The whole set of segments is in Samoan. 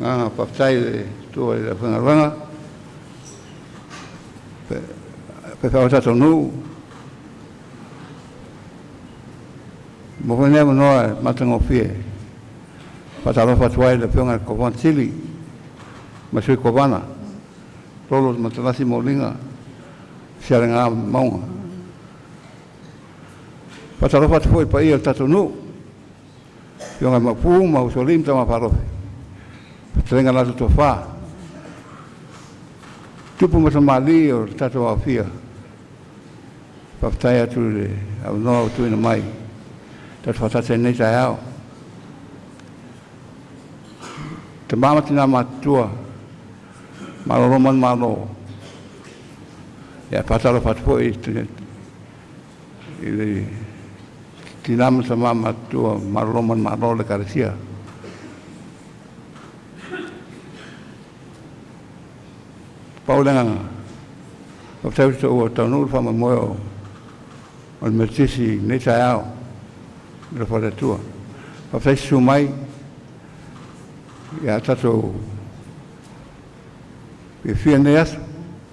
Agaga faafetai i le Atua i le aufaigaluega, faifeau a le tatou nuu, maua foi lenei avanoa e matagofie e faatalofa atu ai i le Afioga i le Kovana Sili ma le Sui Kovana, Rollo Matalasi Moliga Sialega Mauga. Faatalofa atu foi i le paia o le tatou nuu, afioga i Maopu ma Usoalii ma Tama Fa'alofi, fetalaiga i le latou Toafa, tupu ma tamalii o le tatou aofia. Faafetai atu i le avanoa ua tuuina mai tatou te faatasi ai i lenei taeao. Tama ma tina matutua, malolo manumalo, ia e faatalofa atu foi i le tina ma tama matutua malolo manumalo o le Ekalesia. Pau le agaga, faafetai ua taunuu le faamoemoe o le Metotisi i lenei taeao i le alofa o le Atua. Faafetai susuu mai, ia tatou fiafia i lenei aso,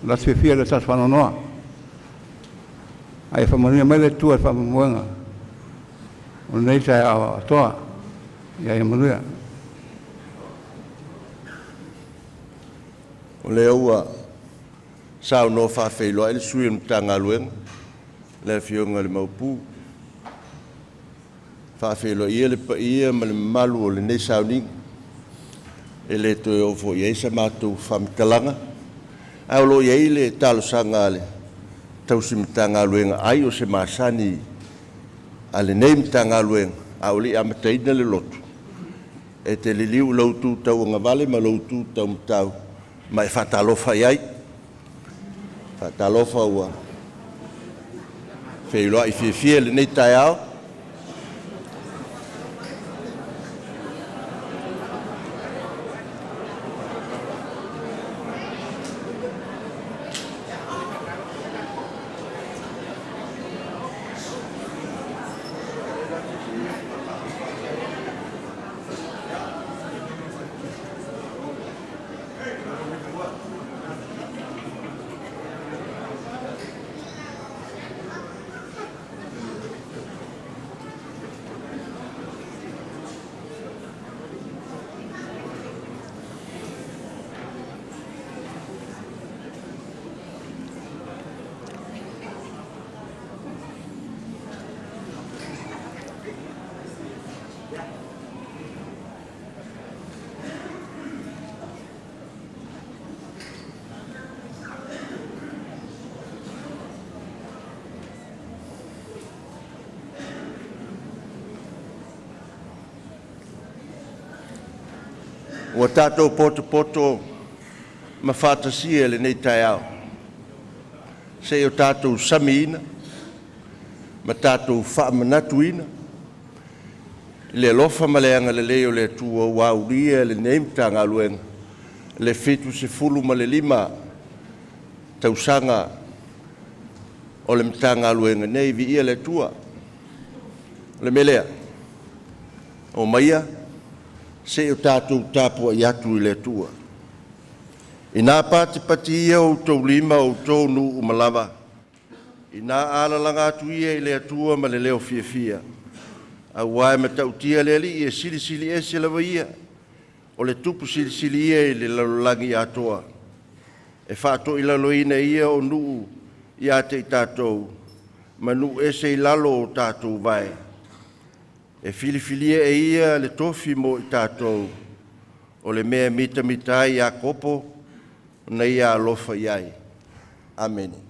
o le aso fiafia lea tatou te faanoanoa. Ae ia faamanuia mai le Atua i le faamoemoega o lenei taeao atoa. Ia manuia. O lea ua saunoa faafeiloai le sui o le Matagaluega, le Afioga i le Maopu, faafeiloai le paia ma le mamalu o lenei sauniga. E le toe oo foi i ai sa matou faamatalaga, ae o lo o i ai le talosaga a le tausi Matagaluega, ai o se masani a lenei Matagaluega, a o le i amataina le lotu, e te liliu i lou tu tauagavale ma lou tu taumatau ma e faatalofa i ai. Faatalofa ua feiloai fiafia i lenei taeao. Ua tatou potopoto ma faatasia i lenei taeao, se i o tatou samiina ma tatou faamanatuina le alofa ma le agalelei o le Atua ua aulia e lenei Matagaluega le 75 tausaga o le Matagaluega nei. Viia le Atua. O le mea lea, omaia se i o tatou tapuai atu i le Atua. Ina patipati ia outou lima o outou nuu uma lava, ina alalaga atu ia i le Atua ma le leo fiafia, aua e matautia le Alii, e silisili ese lava Ia, o le Tupu Silisili Ia i le lalolagi atoa. E faatoilaloina e Ia o nuu ia te i tatou, ma nuu ese i lalo o tatou vae. E filifilia e Ia le tofi mo i tatou, o le mea e mitamita ai Iakopo na Ia alofa i ai. Amene.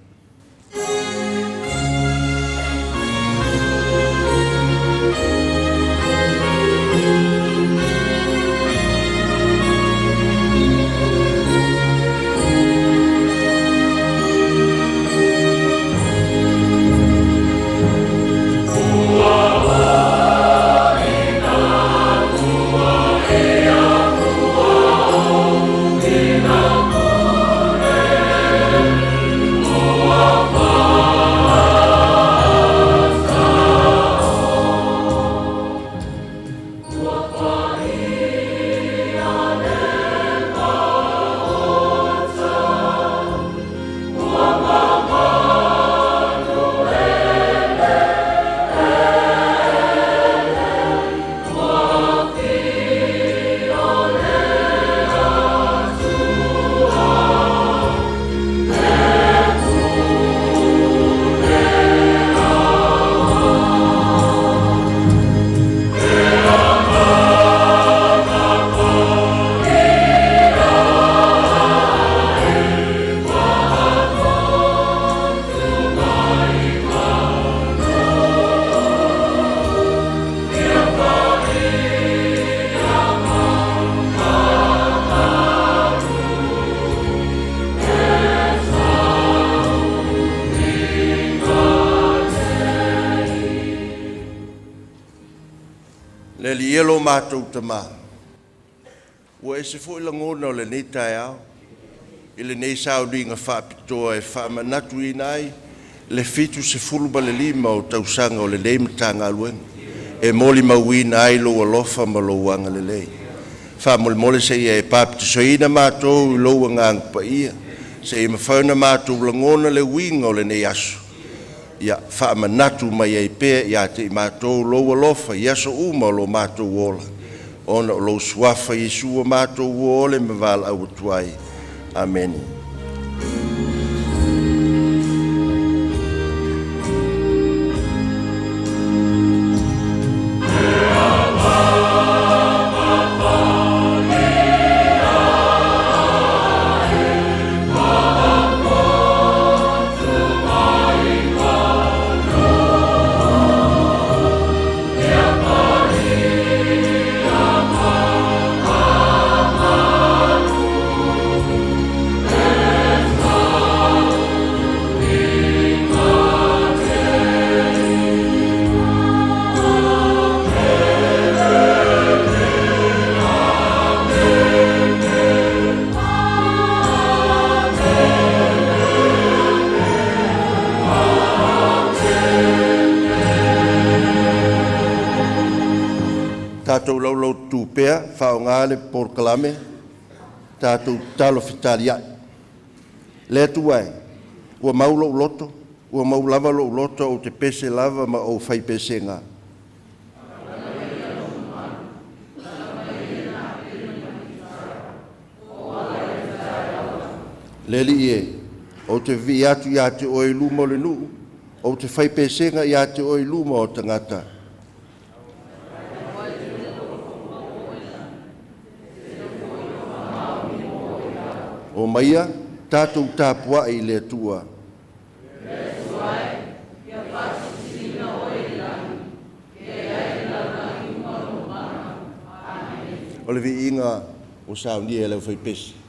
Le Alii e lo matou Tamā, ua ese foi lagona o lenei taeao i lenei sauniga faapitoa e faamanatuina ai le 75 o tausaga o lenei Matagaluega e molimauina ai lou alofa ma lou agalelei. Faamolemole se i e papatisoina matou i lou Agaga Paia se i mafai ona matou lagona le uiga o lenei aso, ia faamanatu mai ai pea ia te i matou lou alofa i aso uma o lo matou ola, ona o lou suafa Iesu ua matou o ole ma valaau atu ai. Amene. Tatou laulaututu pea, faaaoga le polokalame, tatou tatalo fetaliai. Le Atua e, ua mau lou loto, ua mau lava lou loto ou te pese lava ma ou fai pesega. Le Alii e, ou te vivii atu ia te oe i luma o le nuu, ou te fai pesega ia te oe i luma o tagata. O maia, tatou tapuai i le Atua. O le viiga ua saunia e le aufaipese.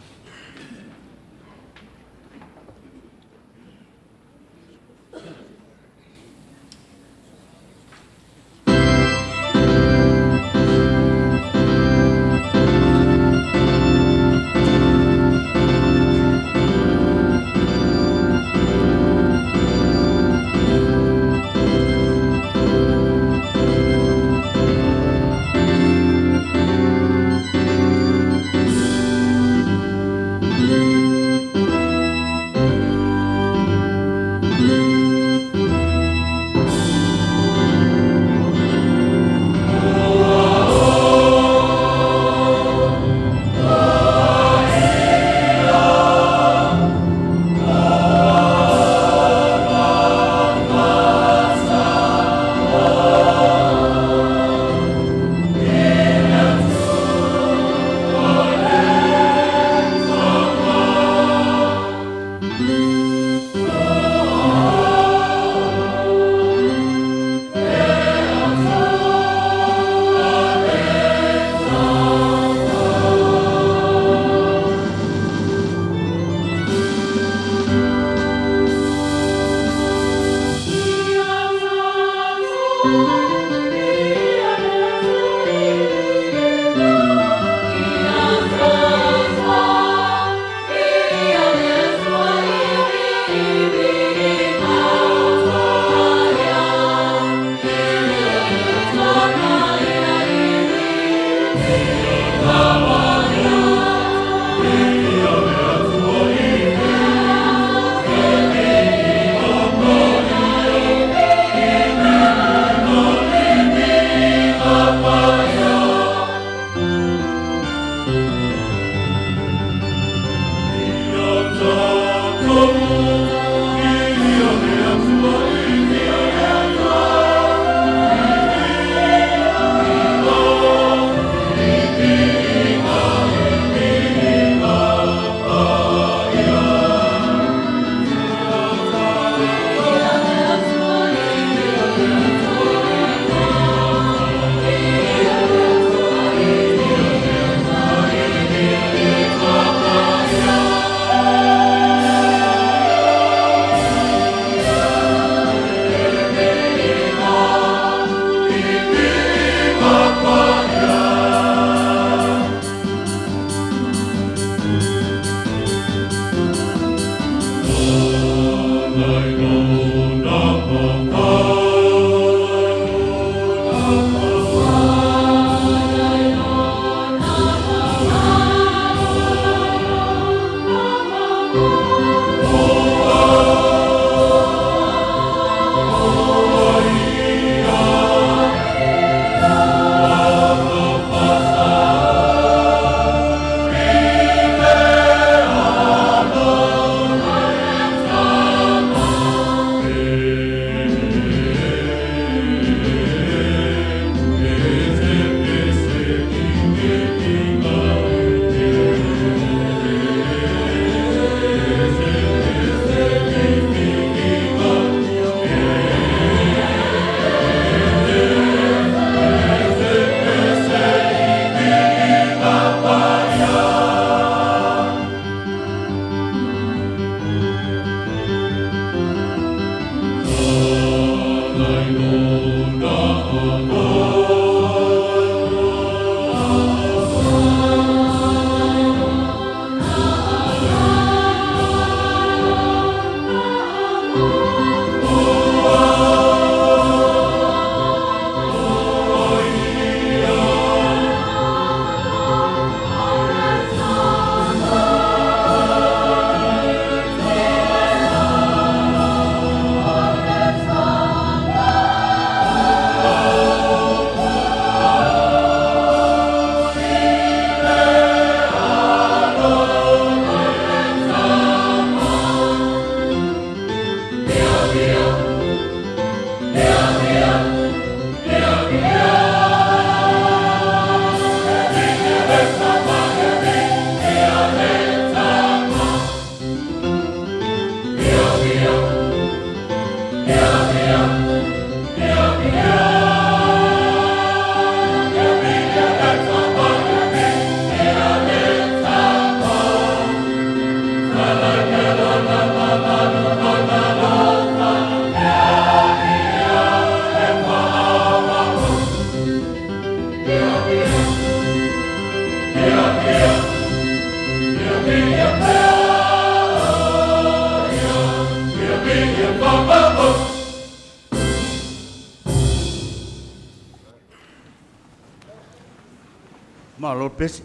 Malo le pese.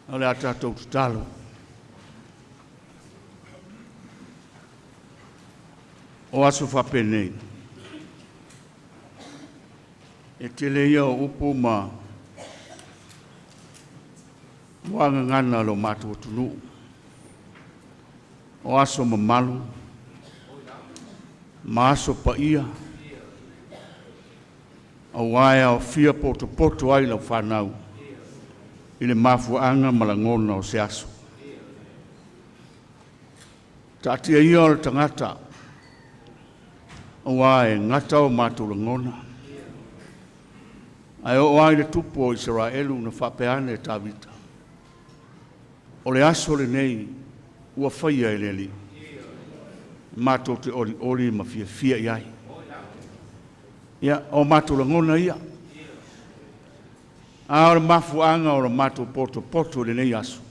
O le a tatou tatalo. O aso faapenei, e tele ia o upu ma muagagana a lo matou atunuu. O aso mamalu ma aso paia, aua e aofia potopoto ai lau fanau i le mafuaaga ma lagona o se aso. Taatia ia o le tagata, aua e gata o matou lagona. Ae oo lava i le tupu o Isaraelu na faapea ane Tavita, o le aso lenei ua faia e le Alii, matou te olioli ma fiafia i ai. Ia, o matou lagona ia. A o le mafuaaga o le matou potopoto i lenei aso,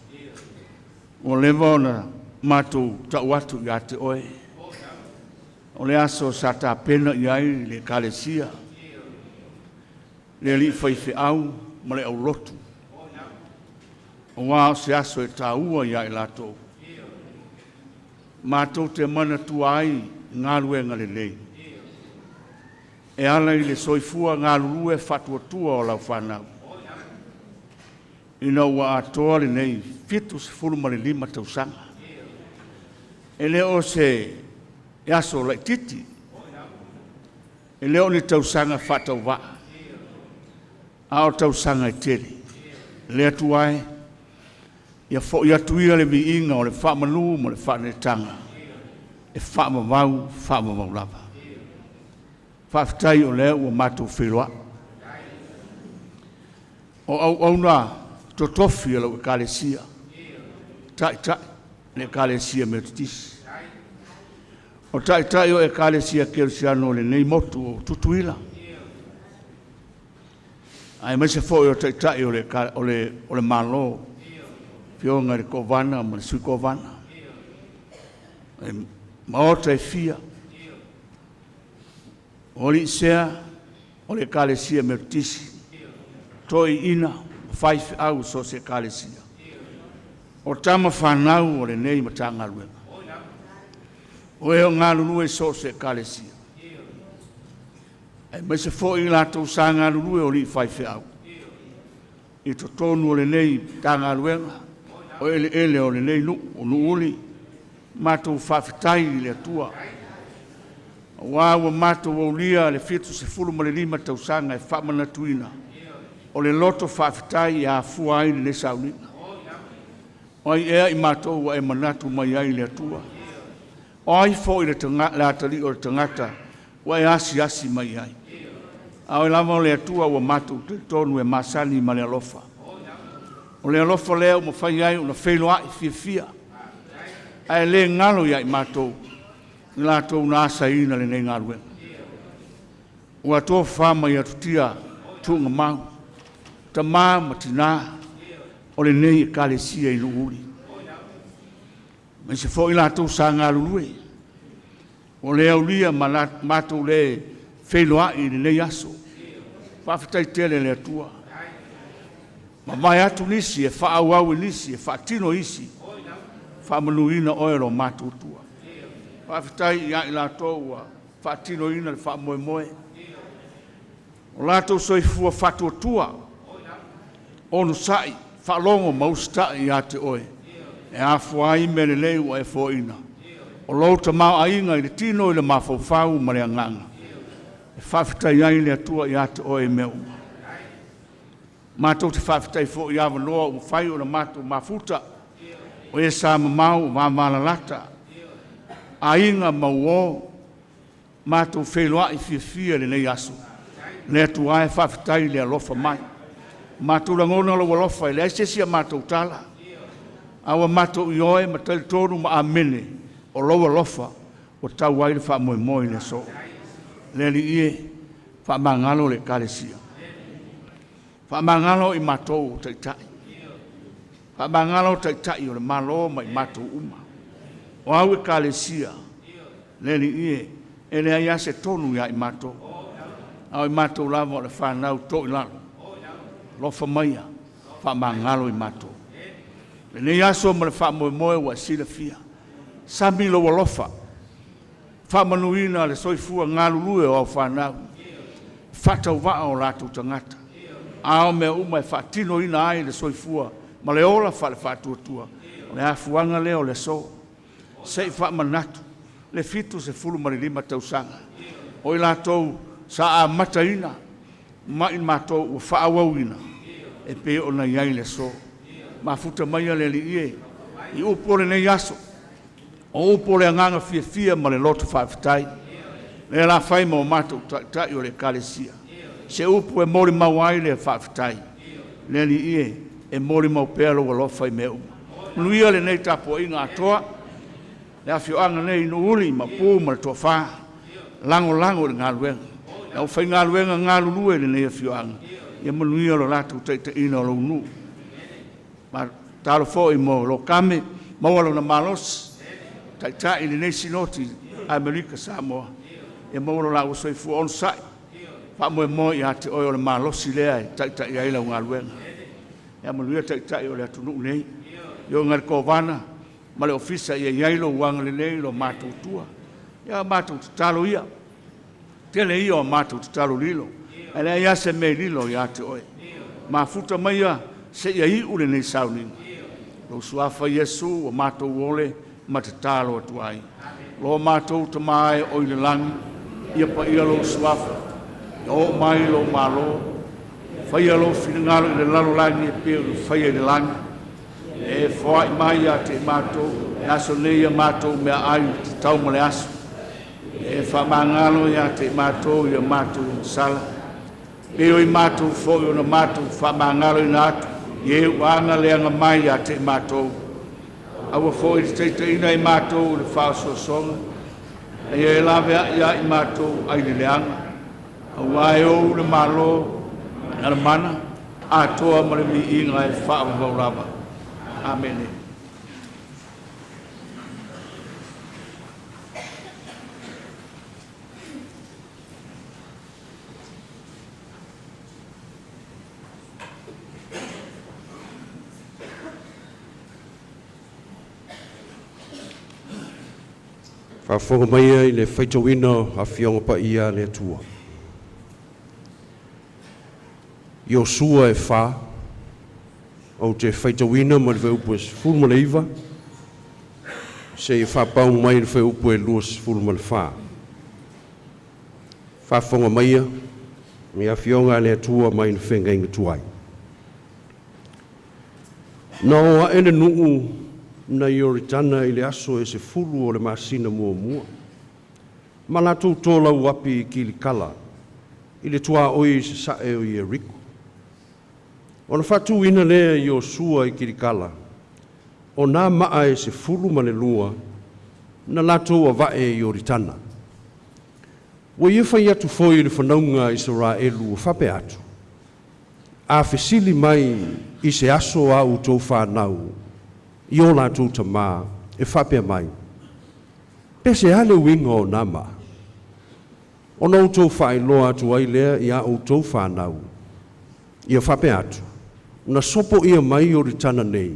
ua leva ona matou tau atu ia te oe, o le aso sa tapena i ai le Ekalesia, le alii faifeau ma le aulotu, aua o se aso e taua ia i latou, matou te manatua ai galuega lelei e ala i le soifua galulue faatuatua o lau fanau, ina ua atoa lenei 75 tausaga. E le o se aso laitiiti, e le o ni tausaga faatauvaa, a o tausaga e tele. Le Atua e, ia foi atu ia le viiga o le faamalu ma le faaneetaga e faavavau, faavavau lava. Faafetai o lea ua matou feiloai. O auauna totofi a lau Ekalesia, Taitai o le Ekalesia Metotisi, o Taitai o Ekalesia Kerisiano o lenei motu o Tutuila, aemaise foi o Taitai o le Malo, Afioga i le Kovana ma le Sui Kovana. Maota e fia, o alii sea o le Ekalesia Metotisi, toeaiina ma faifeau i so o se Ekalesia, o tama fanau a lenei Matagaluega, o e o galulue i so o se Ekalesia, aemaise foi i latou sa galulue o alii faifeau i totonu o lenei Matagaluega, o eleele o lenei nuu o Nuuuli. Matou faafetai i le Atua aua ua matou aulia le 75 tausaga e faamanatuina o le loto faafetai e afua ai lenei sauniga. O ai ea i matou ua e manatu mai ai le Atua? O ai foi le atalii o le tagata ua e asiasi mai ai? A oe lava o le Atua ua matou talitonu e masani ma le alofa. O le alofa lea ua mafai ai ona feiloai fiafia, ae le galo ia i matou i latou na asaina lenei galuega. Ua tofafa mai atutia tuugamau, tama ma tina o lenei Ekalesia i Nuuuli, aemaise foi i latou sa galulue, ua le aulia ma matou le feiloai i lenei aso. Faafetai tele i le Atua. Mavae atu nisi e faaauau e nisi, e faatino e isi, faamanuina oe e lo matou Atua. Faafetai ia i latou ua faatinoina le faamoemoe, o latou soifua faatuatua, onosai, faalogo ma usitai ia te Oe e afua ai mea lelei ua e foaina, o lou tamaoaiga i le tino i le mafaufau ma le agaga, e faafetai ai le Atua ia te Oe i mea uma. Matou te faafetai foi i avanoa ua mafai ona matou mafuta, o e sa mamao ua vavalalata, aiga ma uo, matou feiloai fiafia i lenei aso. Le Atua e, faafetai le alofa mai. Ua matou lagona lou alofa, e leai se isi a matou tala, a ua matou ioe ma talitonu ma amene o lou alofa ua tau ai le faamoemoe i le aso. Le Alii e, faamagalo le Ekalesia, faamagalo i matou o taitai, faamagalo taitai o le Malo ma i matou uma. O au Ekalesia, le Alii e, e leai lava se tonu ia i matou, a o i matou lava o le fanau toilalo. Alofa maia, faamagalo i matou. Lenei aso ma le faamoemoe ua e silafia, sami lou alofa, faamanuina le soifua galulue o au fanau, faatauvaa o latou tagata, a o mea uma e faatinoina ai le soifua ma le ola faale-faatuatua. O le afuaga lea o le aso, se i faamanatu le 75 tausaga o i latou sa amataina ma i matou ua faaauauina e pei ona i ai le aso. Mafuta maia le Alii e i upu o lenei aso, o upu o le agaga fiafia ma le loto faafetai, lea o le a fai ma o matou taitai o le Ekalesia, se upu e molimau ai le faafetai. Le Alii e, e molimau pea lou alofa i mea uma. Manuia lenei tapuaiga atoa, le afioaga nei i Nuuuli, Maopu ma le Toafa, lagolago i le galuega. Le aufaigaluega galulue i lenei afioaga, ia manuia lo latou taitaiina o lou nuu. Tatalo foi mo Lokame, maua lona malosi, taitai lenei Sinoti Amerika Samoa, ia maua lo laua soifua onosai, faamoemoe ia te oe o le malosi lea e taitai ai lau galuega. Ia manuia taitai o le atunuu nei, afioga i le Kovana ma le Ofisa, ia i ai lou agalelei i lo matou Atua. Ia a matou tatalo ia, tele ia o a matou tatalo lilo, ae leai lava se mea e lilo ia te oe. Mafuta maia seia iu lenei sauniga. Lou Suafa Iesu ua matou ole ma tatalo atu ai. Lo matou Tama e oi le lagi, ia paia lou Suafa, ia oo mai lou Malo, faia lou finagalo i le lalolagi e pei ona faia i le lagi. E foai mai ia te i matou i le aso nei a matou meaai tatau ma le aso. E faamagalo ia te i matou i a matou agasala, pei o i matou foi ona matou faamagaloina atu i e ua aga leaga mai ia te i matou. Aua foi ne i taitaiina i matou i le faaosoosoga, a ia e laveai ia i matou ai le leaga. Aua e ou le Malo, na le mana, atoa ma le viiga e faavavau lava. Amene. Faafofoga maia i le faitauina o Afioga Paia a le Atua. Iosua e 4, ou te faitauina mai le fuaiupu e 19 seia faapau mai le fuaiupu e 24. Faafofoga maia i Afioga a le Atua mai le feagaiga tuai. Na o a'e le nuu nai Ioritana i le aso e 10 o le masina muamua, ma latou tolauapi i Kilikala i le tuaoi i sasae o Ieriko. Ona faatuina lea e Iosua i Kilikala o na maa e 12 na latou ava'e i Ioritana. Ua ia fai atu foi i le fanauga a Isaraelu ua faapea atu, “A fesili mai i se aso a outou fanau i o latou tamā e faapea mai, ‘Pe se a le uiga o na maa?’ Ona outou faailoa atu ai lea i a outou fanau, ia faapea atu, ‘Na sopoia mai Ioritana nei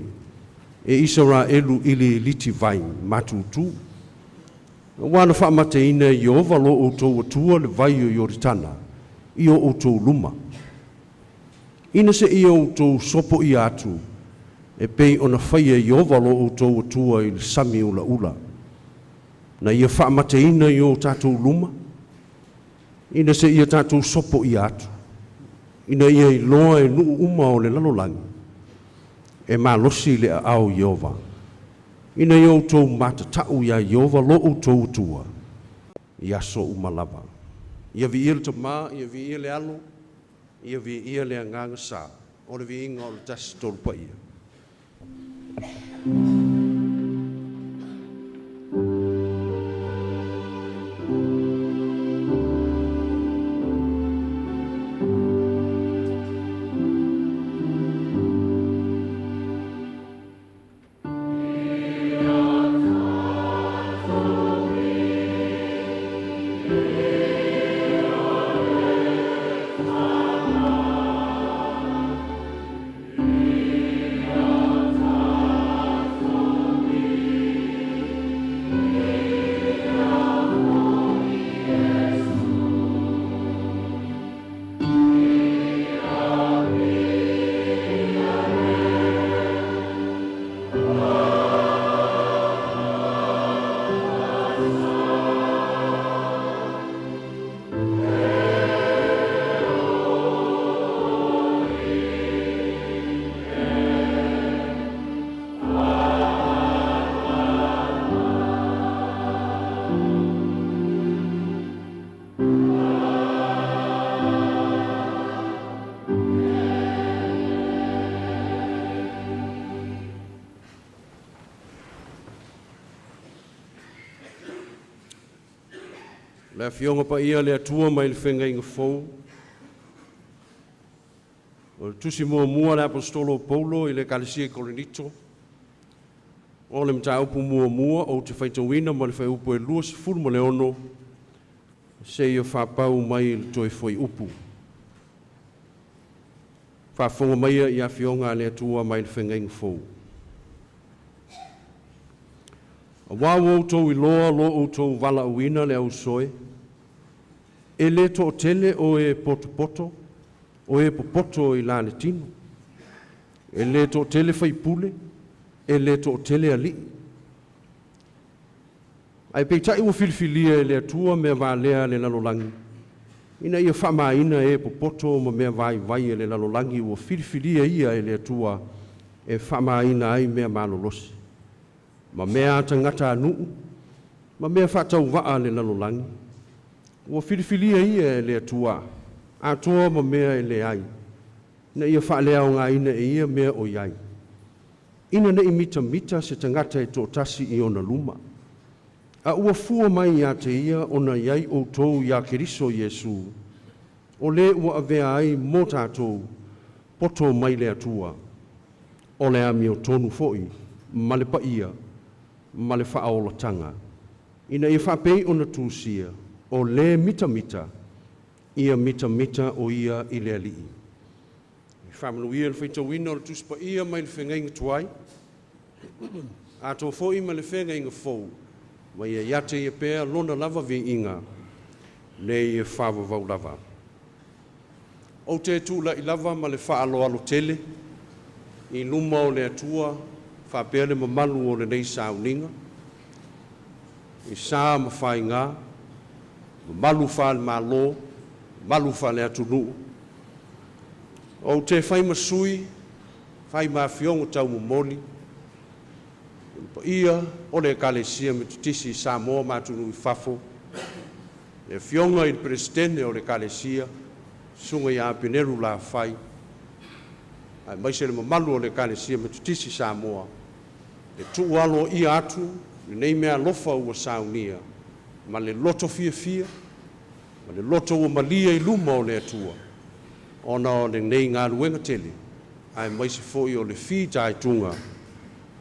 e Isaraelu i le ilitivai matutu, ua na faamateina e Ieova lo outou Atua le vai o Ioritana i o outou luma, ina seia outou sopoia atu, e pei ona faia e Ieova lo outou Atua i le sami ulaula, na ia faamateina i o tatou luma, ina seia tatou sopoia atu, ina ia iloa e nuu uma o le lalolagi, e malosi le aao o Ieova, ina ia outou matatau iā Ieova lo outou Atua i aso uma lava. Ia viia le Tama, ia viia le Alo, ia viia le Agaga Sa, o le viiga o le Tasi Tolu Paia. Le Afioga Paia a le Atua mai le Feagaiga Fou, o le tusi muamua a le Aposetolo o Paulo i le Ekalesia i Korinito, o le mataupu muamua ou te faitauina mai le fuaiupu e 26 seia faapau mai i le toe fuaiupu. Faafofoga maia i afioga a le Atua mai le Feagaiga Fou. Aua ua outou iloa lo outou valaauina le ausoe, e le toatele o e potopoto, o e popoto i la le tino. E le toatele faipule, e le toatele alii. Ae peitai ua filifilia e le Atua mea valea a le lalolagi, ina ia faamaina e popoto ma mea vaivai a le lalolagi ua filifilia ia e le Atua e faamaina ai mea malolosi, ma mea a tagatanuu, ma mea faatauvaa a le lalolagi, ua filifilia ia e le Atua, atoa ma mea e leai, ina ia faaleaogaina e ia mea o i ai, ina ne i mitamita se tagata e toatasi i ona luma. A ua fua mai ia te ia ona i ai outou ia Keriso Iesu, o le ua avea ai mo tatou poto mai le Atua, o le amiotonu foi ma le paia ma le faaolataga, ina ia faapei ona tusia, o le mitamita, ia mitamita o ia i le Alii. E faamanuia le faitauina o le Tusi Paia mai le Feagaiga Tuai, atoa foi ma le Feagaiga Fou. Ma ia ia te ia pea lona lava viiga nei e faavavau lava. Ou te tula'i lava ma le faaaloalo tele i luma o le Atua faapea le mamalu o lenei sauniga, i sa ma faigā, mamalu faale-Malo, mamalu faale-atunuu. Ou te fai ma sui, fai ma afioga taumomoli i le paia o le Ekalesia Metotisi i Samoa ma atunuu i fafo, le Afioga i le Peresetene o le Ekalesia, Susuga ia Apeneru Lafai, aemaise le mamalu o le Ekalesia Metotisi i Samoa, e tuu aloaia atu lenei meaalofa ua saunia ma le loto fiafia ma le loto ua malie i luma o le Atua, ona o lenei galuega tele aemaise foi o le fitaituga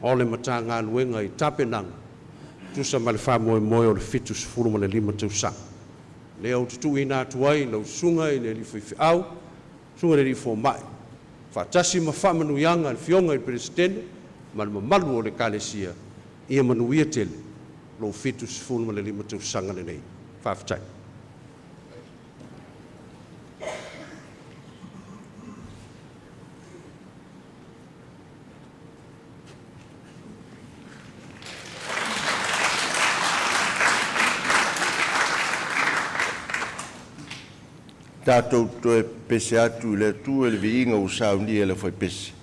o le Matagaluega i tapenaga e tusa ma le faamoemoe o le 75 tausaga. Lea ou te tuuina atu ai i lau Susuga i le Alii Faifeau, Susuga i le Alii Fomai, faatasi ma faamanuiaga a le Afioga i le Peresetene ma le mamalu o le Ekalesia, ia manuia tele lou 75 tausaga lenei. Faafetai. Tatou toe pepese atu i le Atua i le viiga ua saunia e le aufaipese.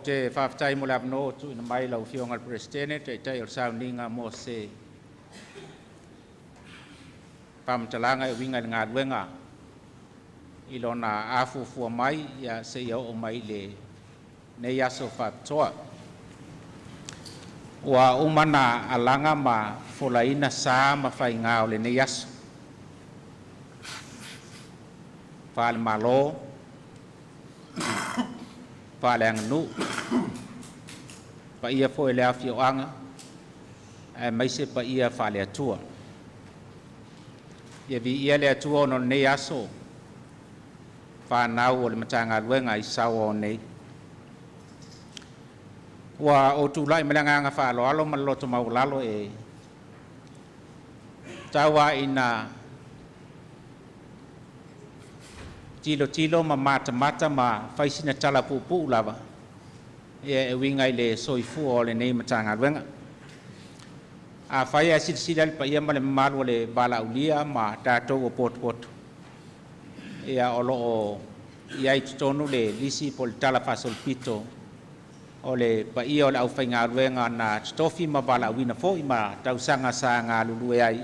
te faafetai mo le avanoa ua tuuina mai i lau Afioga i le Peresetene, Taitai o le sauniga mo se faamatalaga e uiga i le galuega i lona afuafua mai seia oo mai i lenei aso faapitoa. Ua uma ona alaga ma folaina sa ma faiga o lenei aso faale-Malo, faaleaganuu, paia foi i le afioaga aemaise paia faale-Atua. Ia viia le Atua ona o lenei aso fanau o le Matagaluega i Saua nei. Ua ou tulai ma le agaga faaaloalo ma le loto maualalo e tau lava ina tilotilo ma matamata ma fai sina tala puupuu lava e uiga i le soifua o lenei Matagaluega. Afai ae silasila le paia ma le mamalu o le valaaulia ma tatou ua potopoto, ia o lo o i ai i totonu le lisi po o le talafaasolopito o le paia o le aufaigaluega na totofi ma valaauina foi ma tausaga sa galulue ai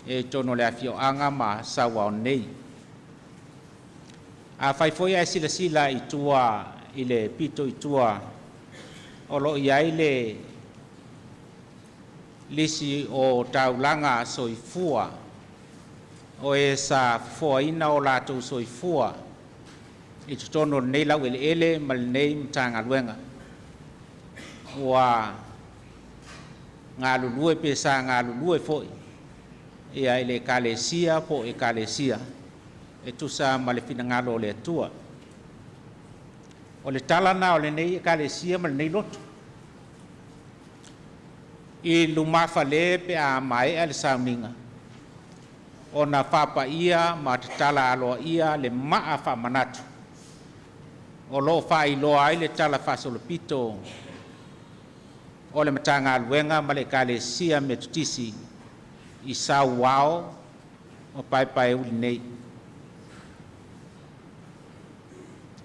i totonu o le afioaga ma Sauao nei. Afai foi ae silasila i tua i le pito i tua o lo o i ai le lisi o taulaga soifua o e sa fofoaina o latou soifua i totonu o lenei laueleele ma lenei Matagaluega ua galulue pe sa galulue foi i le Ekalesia po o Ekalesia e tusa ma le finagalo o le Atua. O le tala lena o lenei Ekalesia ma lenei lotu. I lumafale pe a maea le sauniga, ona faapaia ma tatala aloaia le maa faamanatu o lo o faailoa ai le talafaasolopito o le Matagaluega ma le Ekalesia Metotisi i Sauao ma Paepaeuli nei.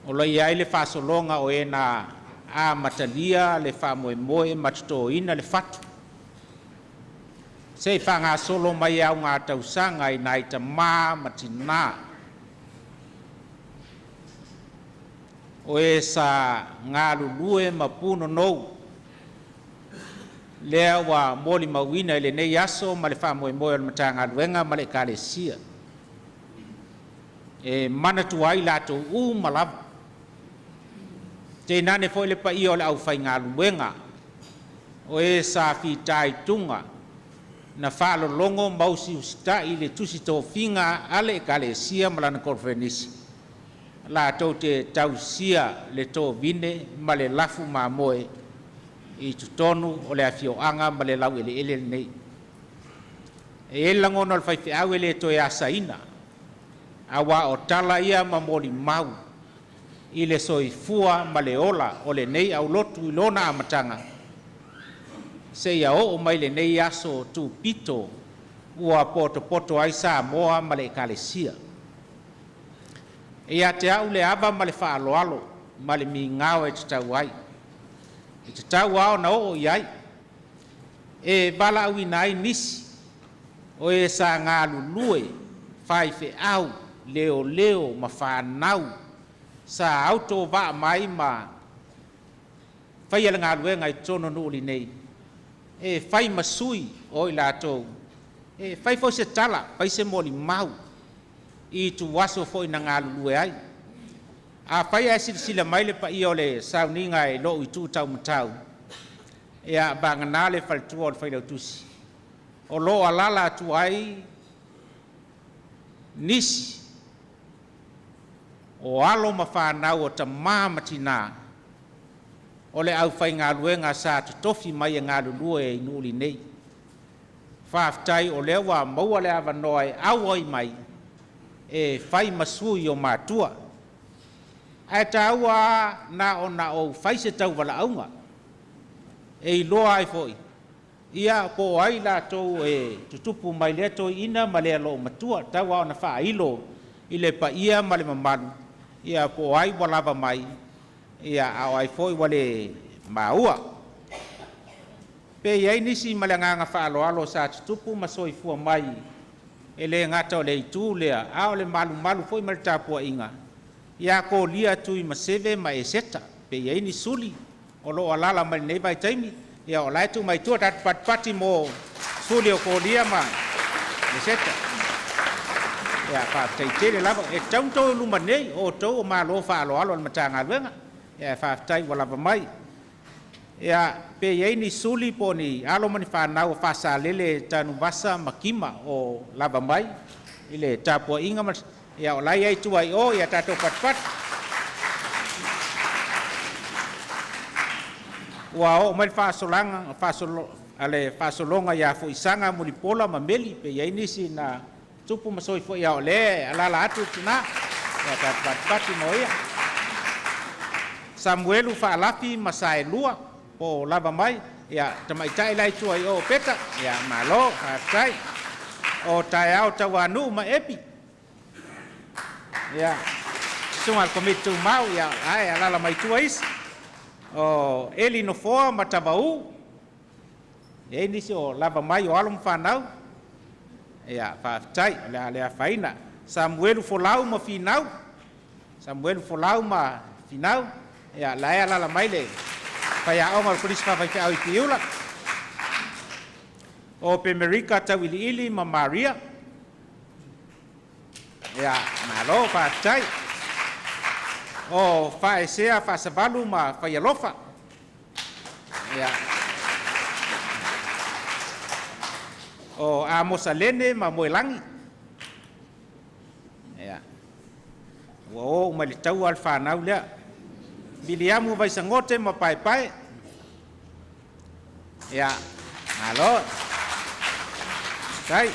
O lo o i ai le faasologa o e na amatalia le faamoemoe ma totoina le fatu, se i faagasolo mai auga tausaga i nai tamā ma tinā, o e sa galulue ma punonou, lea ua molimauina i lenei aso ma le faamoemoe o le Matagaluega ma le Ekalesia, e manatua ai i latou uma lava, tainane foi le paia o le aufaigaluega o e sa fitaituga na faalologo ma usiusitai i le tusi tofiga a le Ekalesia ma lana koneferenisi latou te tausia le tovine ma le lafu mamoe i totonu o le afioaga ma le laueleele lenei. E i ai le lagona o le faifeau e le toe asaina, aua o tala ia ma molimau i le soifua ma le ola o lenei aulotu i lona amataga seia oo mai lenei aso tupito ua potopoto ai Samoa ma le Ekalesia. E ia te au le ava ma le faaaloalo ma le migao e tatau ai, e tatau lava ona oo i ai, e valaauina ai nisi o e sa galulue, faifeau, leoleo ma fanau sa autovaa mai ma faia le galuega i totonu o Nuu nei, e fai ma sui o i latou, e fai foi se tala, fai se molimau i ituaso foi na galulue ai. Afai ae silasila mai le paia o le sauniga i lou itu taumatau, ia vagana le faletua o le Failautusi, o lo o alaala atu ai nisi o alo ma fanau o tamā ma tinā o le aufaigaluega sa totofi mai e galulue i Nu'u nei. Faafetai o lea ua maua le avanoa e auai mai e fai ma sui o matua. Ae taua lava na ona ou fai se tauvalaauga e iloa ai foi ia po o ai latou e tutupu mai lea toeaina ma lea loomatua, tau lava ona faailo i le paia ma le mamalu ia po o ai ua lava mai. Ia, a o ai foi ua le maua. Pe i ai nisi ma le agaga faaaloalo sa tutupu ma soifua mai e le gata o le itu lea, a o le malumalu foi ma le tapuaiga ia Kolia, Tuimaseve ma Eseta. Pe i ai ni suli o lo o alaala mai lenei vaitaimi, ia o la e tuu mai tua tatou patipati mo suli o Kolia ma Eseta. Ia, faafetai tele lava. E tatau ona outou i luma nei, o outou o malo faaaloalo a le Matagaluega. Ia, faafetai ua lava mai. Ia, pe i ai ni suli po o ni alo ma ni fanau o Faasalele Tanuvasa ma Kima o lava mai i le tapuaiga ma ia o la e i ai tua i o, ia tatou patipati. Ua oo mai le faasolaga a le faasologa ia Foisaga Mulipola ma Meli, pe i ai nisi na tupu ma soifua, ia o lea e alaala atu le tina, ia tatou patipati mo ia. Samuelu Faalafi ma Saelua po o lava mai, ia tamaitai la i tua i o Peta, ia malo, faafetai. O Taeao Tauanuu ma Epi, ia susuga i le Komiti Tumau, ia ae alaala mai tua isi. O Eli Nofoa ma Tavau, e i ai nisi o lava mai o alo ma fanau, ia faafetai, o le a le afaina. Samuelu Folau ma Finau, Samuelu Folau ma Finau, ia la e alaala mai le faiaoga o le Kolisi Faafaifeau i Piula. O Pemerika Tauiliili ma Maria, ia malo, faafetai. O Faesea Faasavalu ma Faialofa, ia. O Amosa Lene ma Moelagi, ia. Ua o uma i le taua le fanau lea. Miliamu Vaisagote ma Paepae, ia, malo. Tai.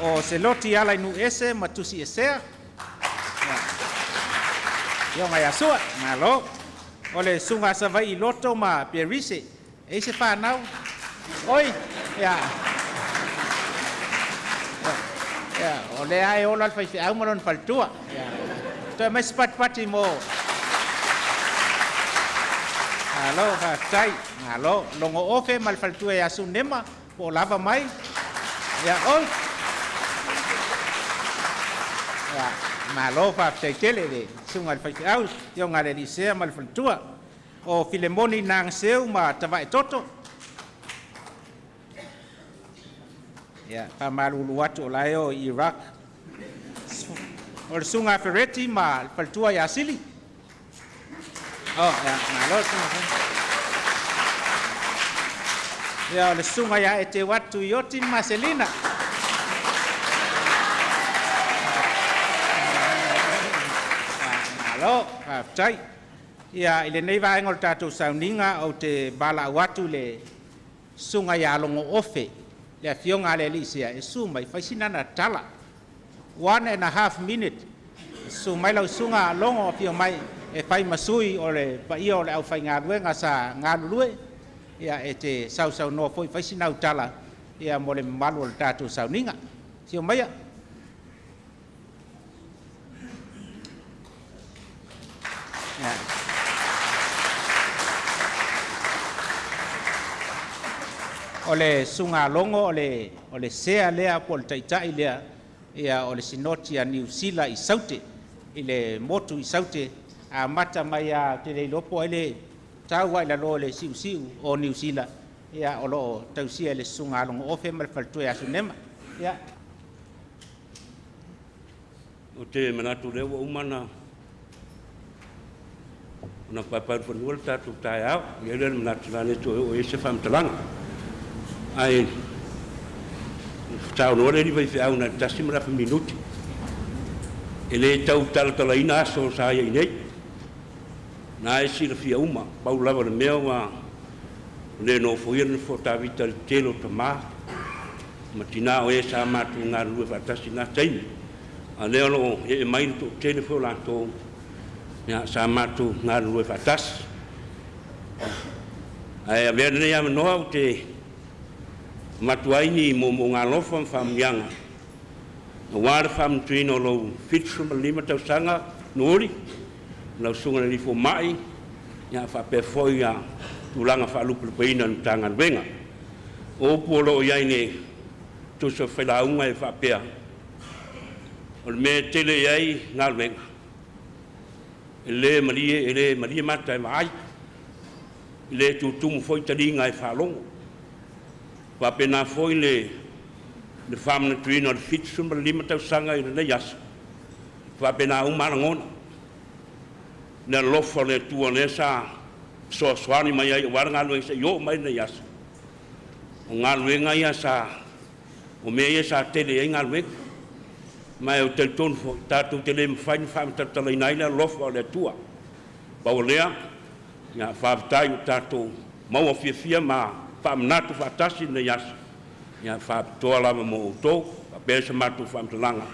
O Seloti ala i Nuese ma Tusi Esea, ia. Afioga ia Sua, malo. O le Susuga Savaii Loto ma Perise, e i se fanau. Oi, ia. Ia, o lea e ola le faifeau ma lona faletua. Ia. Toe mai se patipati mo. Malo, faafetai. Malo. Logo ofe ma le faletua ia Sunema, po o lava mai. Ia, oi. Ia, malo, faafetai tele le susuga i le faifeau, afioga i le Elisea ma le faletua. O Filemoni Nagaseu ma Tavae Toto. Ia, faamalulu atu o la e o i Iraq. O le susuga Fereti ma le faletua ia Sili. Oh, ia, malo le susuga Fereti. Ia, o le susuga ia Eteuatu Ioti ma Selina. Malo, faafetai. Ia, i lenei vaega o le tatou sauniga, ou te valaau atu i le susuga ia Logo Ofe, le afioga a le alii Sea, e susu mai fai sinana tala. 1.5 minute. Susu mai lau susuga Logo, afio mai e fai ma sui o le paia o le aufaigaluega sa galulue, ia e te sausaunoa foi fai sinau tala ia mo le mamalu o le tatou sauniga. Afio maia. Ia. O le susuga Logo o le sea lea po o le taitai lea ia o le sinoti a Niu Sila i Saute i le motu i Saute amata mai a te le iloa po o ai le tau ai lalo le siusiu o Niu Sila ia o lo o tausia e le susuga Logo Ofe ma le faletua ia Sunema. Ia. Ou te manatu lea ua uma na ona paepaeulufanua le tatou taeao. I ai lea le manatu la le toe oo i ai se faamatalaga. Ae saunoa le alii faifeau na 1.5 minuti. E le tau talatalaina aso sa ia i nei. Na e silafia uma, pau lava le mea ua le nofoia le nofoa Tavita i le tele o tamā ma tinā o e sa matou galulue faatasi i na taimi. A lea o lo o ee mai le toatele foi o latou ia, sa matou galulue faatasi. Ae avea lenei avanoa ou te avatu ai ni moomooga alofa ma faamanuiaga aua le faamanatuina o lou 75 tausaga Nuuri, lau susuga i le alii fomai. Ia faapea foi ia tulaga faalupelupeina o le Matagaluega. O upu o lo o i ai le tusi o failauga e faapea, o le mea e tele i ai galuega, e le malie, e le malie mata e vaai, e le tutumu foi taliga e faalogo. Faapena foi le faamanatuina o le 75 tausaga i lenei aso, faapena uma lava lagona, le alofa o le Atua lea sa fesoasoani mai ai aua le galuega seia oo mai lenei aso. O galuega ia sa, o mea ia sa tele ai galuega, ma ou te talitonu foi, tatou te le mafai ona faamatalatalaina ai le alofa o le Atua. Pau o lea, ia faafetai ua tatou maua fiafia ma faamanatu faatasi lenei aso, ia faapitoa lava mo outou. Faapea se matou faamatalaga,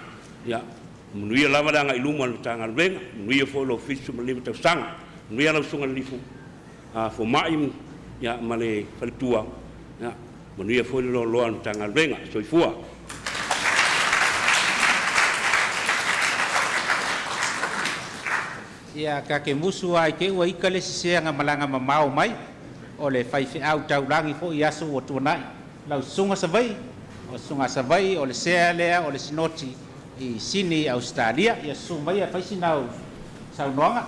ia manuia lava le agai i luma o le Matagaluega, manuia foi lou 75 tausaga. Manuia lau susuga i le Fomai ma le faletua, ia manuia foi le loaloa o le Matagaluega. Soifua. Ia ta te musu lava i te i ua ita le isi sea na malaga mamao mai, o le faifeau taulagi foi i aso ua tuanai, lau susuga Savaii, o susuga Savaii o le sea lea o le Sinoti i Sini, Ausetalia. Ia susu maia e fai sina au saunoaga.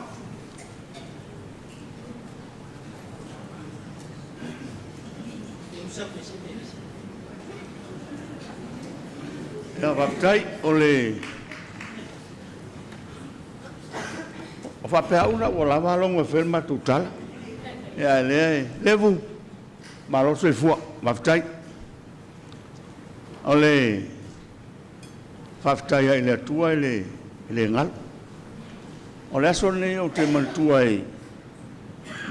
Ia, faafetai. O le o faapea au ua lava logo e fai le matou tala. Ia ae lea e Levu, malo le soifua, faafetai. O le faafetai ai i le Atua e le galo. O le aso lenei ou te manatua ai,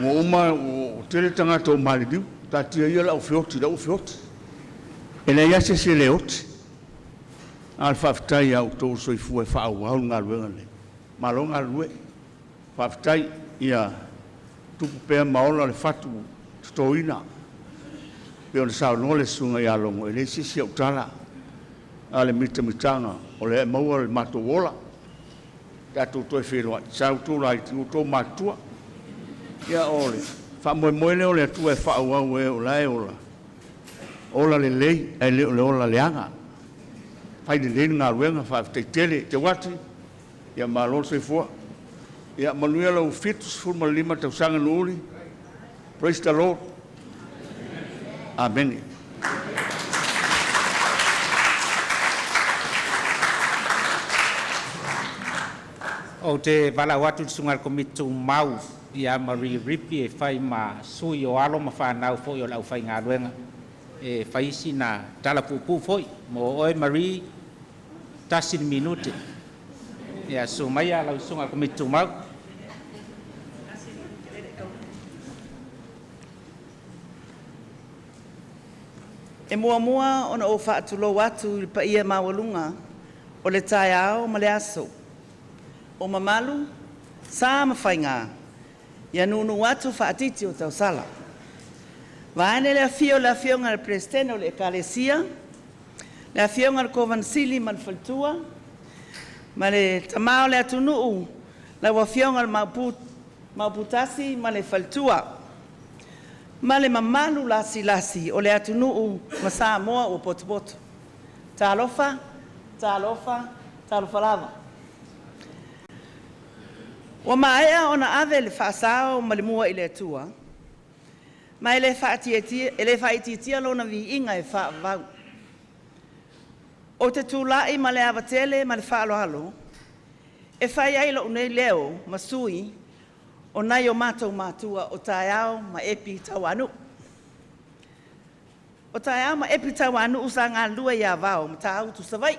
ua uma, ua tele tagata ua maliliu, taatia ia le au feoti o lea ua feoti. E leai lava se isi e le oti. A o le faafetai ia outou o soifua e faaauau le galuega lelei, malo galulue. Faafetai ia tupu pea ma ola le fatu totoina. E pei ona saunoa le susuga ia Logo, e leai se isi au tala, a o le mitamitaga o lea e maua le matou ola. Tatou toe feiloai, sau outou laiti, ua outou matutua. Ia o le faamoemoe lea o le Atua e faaauau e o la e ola, ola lelei ae le o le ola leaga. Fai lelei le galuega, faafetai tele. Teuati, ia malo le soifua. Ia manuia lou 75 tausaga Nuuri. Praise the Lord. Amene. Ou te valaau atu i le susuga i le Komiti Tumau ia Marie Rippy e fai ma sui o alo ma fanau foi o le aufaigaluega e fai sina tala puupuu foi. Mo oe Marie, 1 minute. Ia susu maia lau susuga i le Komiti Tumau. E muamua ona ou faatulou atu i le paia maualuga o le taeao ma le aso. O mamalu, sa ma faiga, ia nuunuu atu faatiti o tausala. Vaeane le afio o le Afioga i le Peresetene o le Ekalesia, le Afioga i le Kovana Sili ma le faletua, ma le tama o le atunuu, lau Afioga i le Maoputasi ma le faletua, ma le mamalu lasilasi o le atunuu ma Samoa ua potopoto. Talofa, talofa, talofa lava. Ua maea ona ave le faasao ma le mua i le Atua, ma e le faaitiitia lona viiga e faavavau. Ou te tulai ma le ava tele ma le faaaloalo e fai ai lou nei leo ma sui o nai o matou matua o Taeao ma Epi Tauanuu. O Taeao ma Epi Tauanuu sa galulue i Avao Matautu Savaii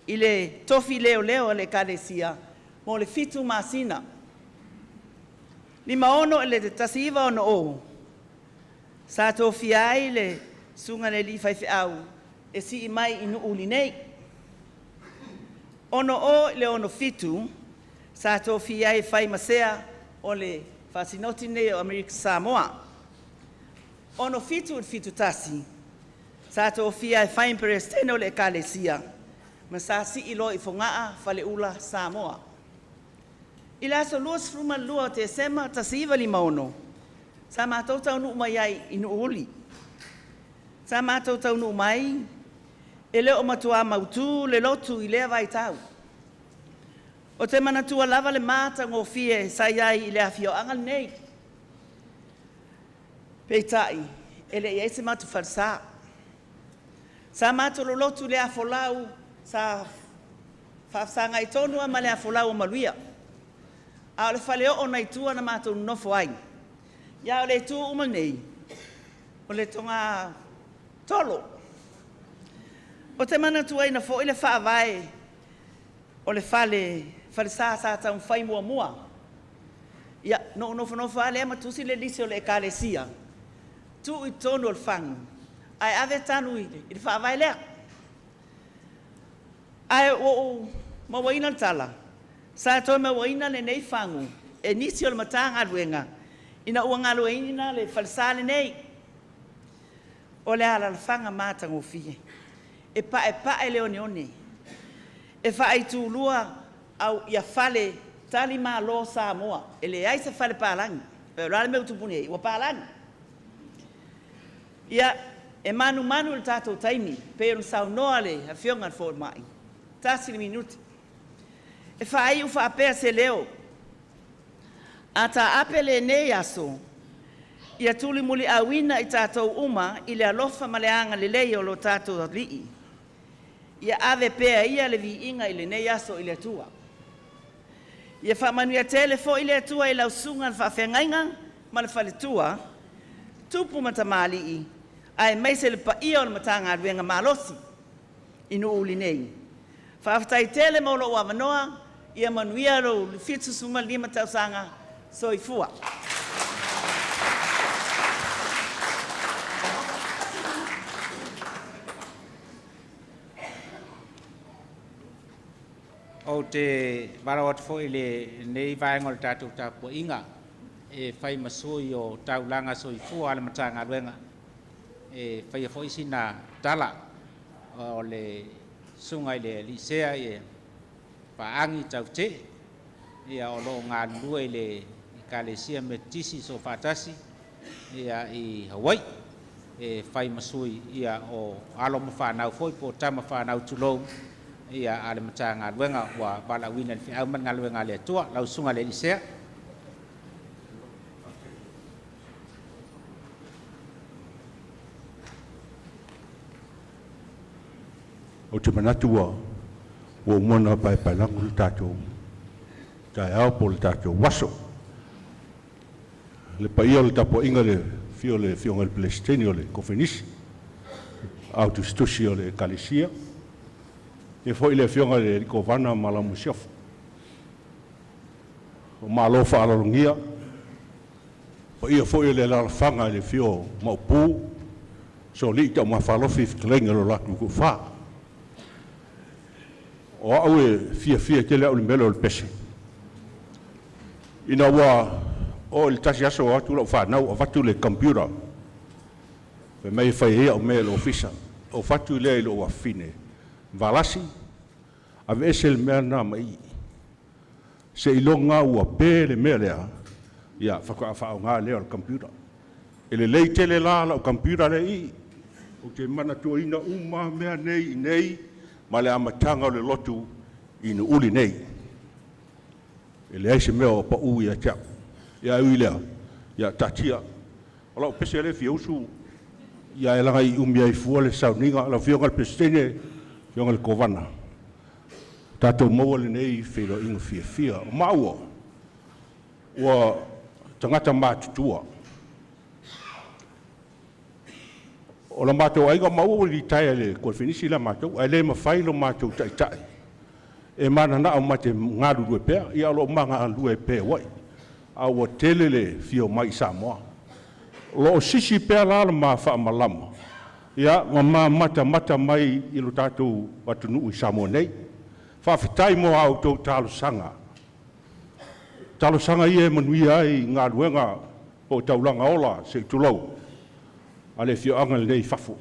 i le tofi leoleo a le Ekalesia mo le 7 masina. 56 i le 1960 sa tofia ai le susuga i le alii faifeau e sii mai i Nuuuli nei. 60 i le 67 sa tofia ai e fai ma sea o le faasinoti lenei o Amerika Samoa. 67 i le 71 sa tofia e fai ma Peresetene o le Ekalesia ma sa sii loa i Fogaa, Faleula, Samoa. I le aso 22 o Tesema 1956, sa matou taunuu mai ai i Nuuuli. Sa matou taunuu mai e le o matua mautu le lotu i lea vaitau. Ou te manatua lava le matagofie sa i ai i le afioaga lenei. Peitai, e le i i ai se matou falesa. Sa matou lolotu i le afolau sa faafesagai tonu lava ma le afolau o Maluia, a o le faleoo nai tua na matou nonofo ai. A o le itu uma nei, o le togatogo. Ou te manatuaina foi le faavae o le falesa sa taumafai muamua. Ia, na ou nofonofo lava lea ma tusi le lisi o le Ekalesia, tuu i totonu o le fagu, ae ave tanu i le faavae lea. Ae ua ou mauaina le tala, sa toe mauaina lenei fagu e nisi o le Matagaluega ina ua galueaiina le falesa lenei. O le alaalafaga matagofie, e paepae le oneone, e faaitulua ia fale talimalo Samoa, e leai se fale palagi. O le a le mea ua tupu nei? Ua palagi. Ia, e manumanu i le tatou taimi, pei ona saunoa le Afioga i le Fomai, 1 le minute. E faaiu faapea se leo, a taape lenei aso, ia tulimuliauina i tatou uma i le alofa ma le agalelei o lo tatou Alii. Ia ave pea ia le viiga i lenei aso i le Atua. Ia faamanuia tele foi le Atua i lau susuga i le faafeagaiga ma le faletua, tupu ma tamalii, aemaise le paia o le Matagaluega malosi i Nuuuli nei. Faafetai tele mo lou avanoa, ia manuia lou 75 tausaga. Soifua. Ou te valaau atu foi i lenei vaega o le tatou tapuaiga e fai ma sui o Taulaga Soifua a le Matagaluega e faia foi sina tala o le susuga i le alii sea Paagi Tautee, ia o lo o galulue i le Ekalesia Metotisi Soofaatasi i Hawaii e fai ma sui o alo ma fanau foi po o tama fanau tulou a le Matagaluega ua valaauina i le feau ma le galuega a le Atua. Lau Susuga i le alii Sea. Ou te manatu ua uma ona paepaelago le tatou taeao po o le tatou aso. Le paia o le tapuaiga i le afio o le Afioga i le Peresetene o le Koneferenisi, Aao Tusitusi o le Ekalesia, faapea foi le Afioga i le Alii Kovana ma lau Masiofo. O malo faaaloalogia, paia foi o le alaalafaga i le afio o Maopu, Soalii Taumafa Alofi fetalaiga i lo latou Toafa. O au e fiafia tele au i le mea lea o le pese, ina ua oo i le tasi aso o atu lau fanau avatu le computer fai mai e fai ai au mea i le ofisa. Ou fai atu lea i lou afafine, Valasi, aveese le mea lena mai i, seiloga ua pe le mea lea, ia faatoa faaaoga lea o le computer. E lelei tele la lau computer lea e i i, ou te manatuaina uma lava mea nei i inei ma le amataga o le lotu i Nuuuli nei. E leai se mea o pau ia te au. Ia ae ui i lea, ia taatia. O lau pese lea e fia usu, ae leaga e umi ai fua le sauniga. Lau Afioga i le Peresetene, Afioga i le Kovana, tatou maua lenei feiloaiga fiafia. O maua ua tagata matutua. O le matou aiga, maua ua litaea i le Koneferenisi le matou, ae le mafai lo matou taitai e mananao ma te galulue pea. Ia o lo o ma galulue pea i Hawaii, a ua tele le fia omai i Samoa. O lo o sisi pea la le ma faamalama, ia ma ma matamata mai i lo tatou atunuu i Samoa nei. Faafetai mo a outou talosaga. Talosaga ia e manuia ai galuega po o taulaga ola, se i tulou, a le afioaga lenei i fafo.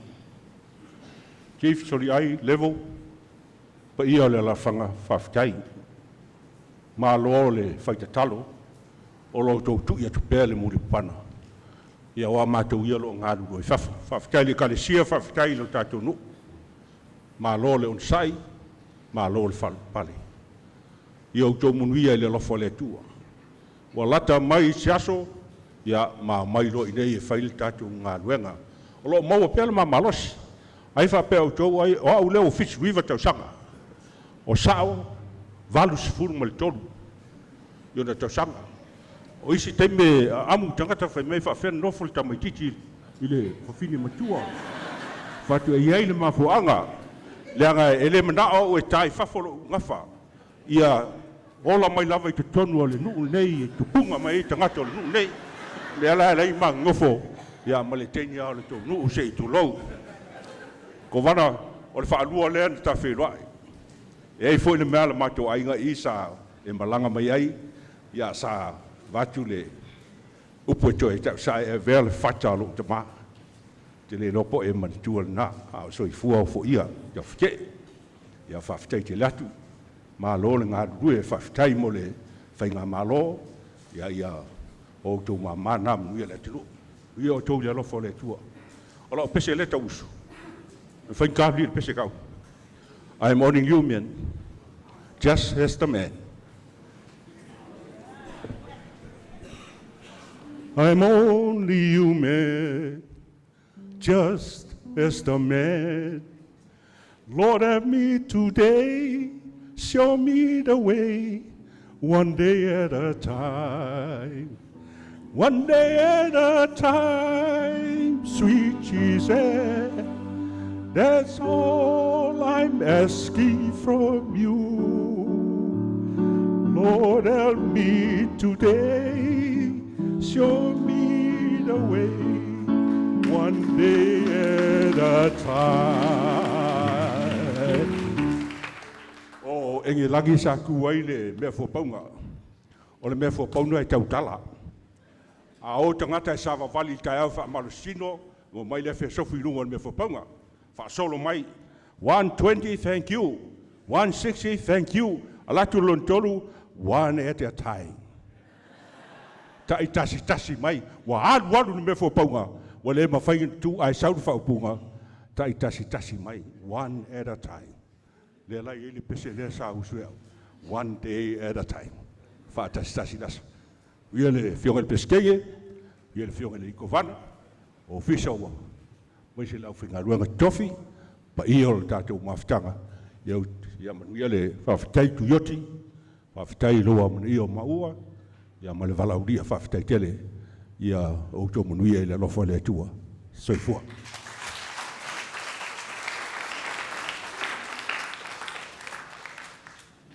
Chief Soliai Level, paia o le alaalafaga, faafetai. Malo le faitatalo o lo outou tui atu pea le mulipapana, ia aua matou ia o lo o galulue i fafo. Faafetai i le Ekalesia, faafetai i lo tatou nuu, malo le onosai, malo le faalupelepale. Ia outou manuia i le alofa o le Atua. Ua lata mai se aso, ia ma omai loa i inei e fai le tatou galuega. O lo o maua pea le ma malosi. Ai faapea o outou ai, o au lea ua 79 tausaga, o Sa'o 83 i ona tausaga. O isi taimi e amu tagata fai mai e faafefea ona nofo le tamaitiiti i le fafine matua. Fai atu e i ai le mafuaaga, leaga e le manao au e ta i fafo lo'u gafa, ia ola mai lava i totonu o le nuu lenei e tupuga mai ai tagata o le nuu lenei. O lea la e ala ai ona ma nonofo ma le teine lava o le tou nuu, se i tulou. Kovana, o le faalua lea ona ta feiloai. E i ai foi le mea a le matou aiga i i sa e malaga mai ai, ia sa avatu le upu e toe ta'u, sa e avea le fata o lou tama. Ou te le iloa po o e manatua lena a o soifua Ofoia Taufetee. Ia faafetai tele atu, malo le galulue, faafetai mo le faigamalo. Ia o outou mama na, manuia le atunuu. Manuia outou i le alofa o le Atua. O lau pese lea e tau usu, e faigata le pese tau. I'm only human, just as the man. I'm only human, just as the man. Lord, help me today, show me the way, one day at a time. One day at a time, sweet Jesus. That's all I'm asking from you. Lord, help me today, show me the way, one day at a time. O Engelagi sa tu ai le mea fuapauga. O le mea fuapauna e tautala. A o tagata e savavali i le taeao faamalosino, ua mai le afe sofi i luga o le mea fuapauga. Faasolo mai, 120, thank you. 160, thank you. Alu atu le lona tolu, one at a time. Tai tasi tasi mai, ua alu alu le mea fuapauga, ua le mafai ona tu ae sau le faaupuga, tai tasi tasi mai, one at a time. Lea la i ai le pese lea sa usu au, one day at a time. Faatasi tasi le aso. Ia le afioga i le Peresetene, ia le afioga i le Kovana, Ofisa ua maise le aufaigaluega totofi, paia o le tatou mafutaga, ia, ia manuia le faafetai Tuioti, faafetai i lou amanaia o maua, ia ma le valaaulia, faafetai tele, ia outou manuia i le alofa o le Atua. Soifua.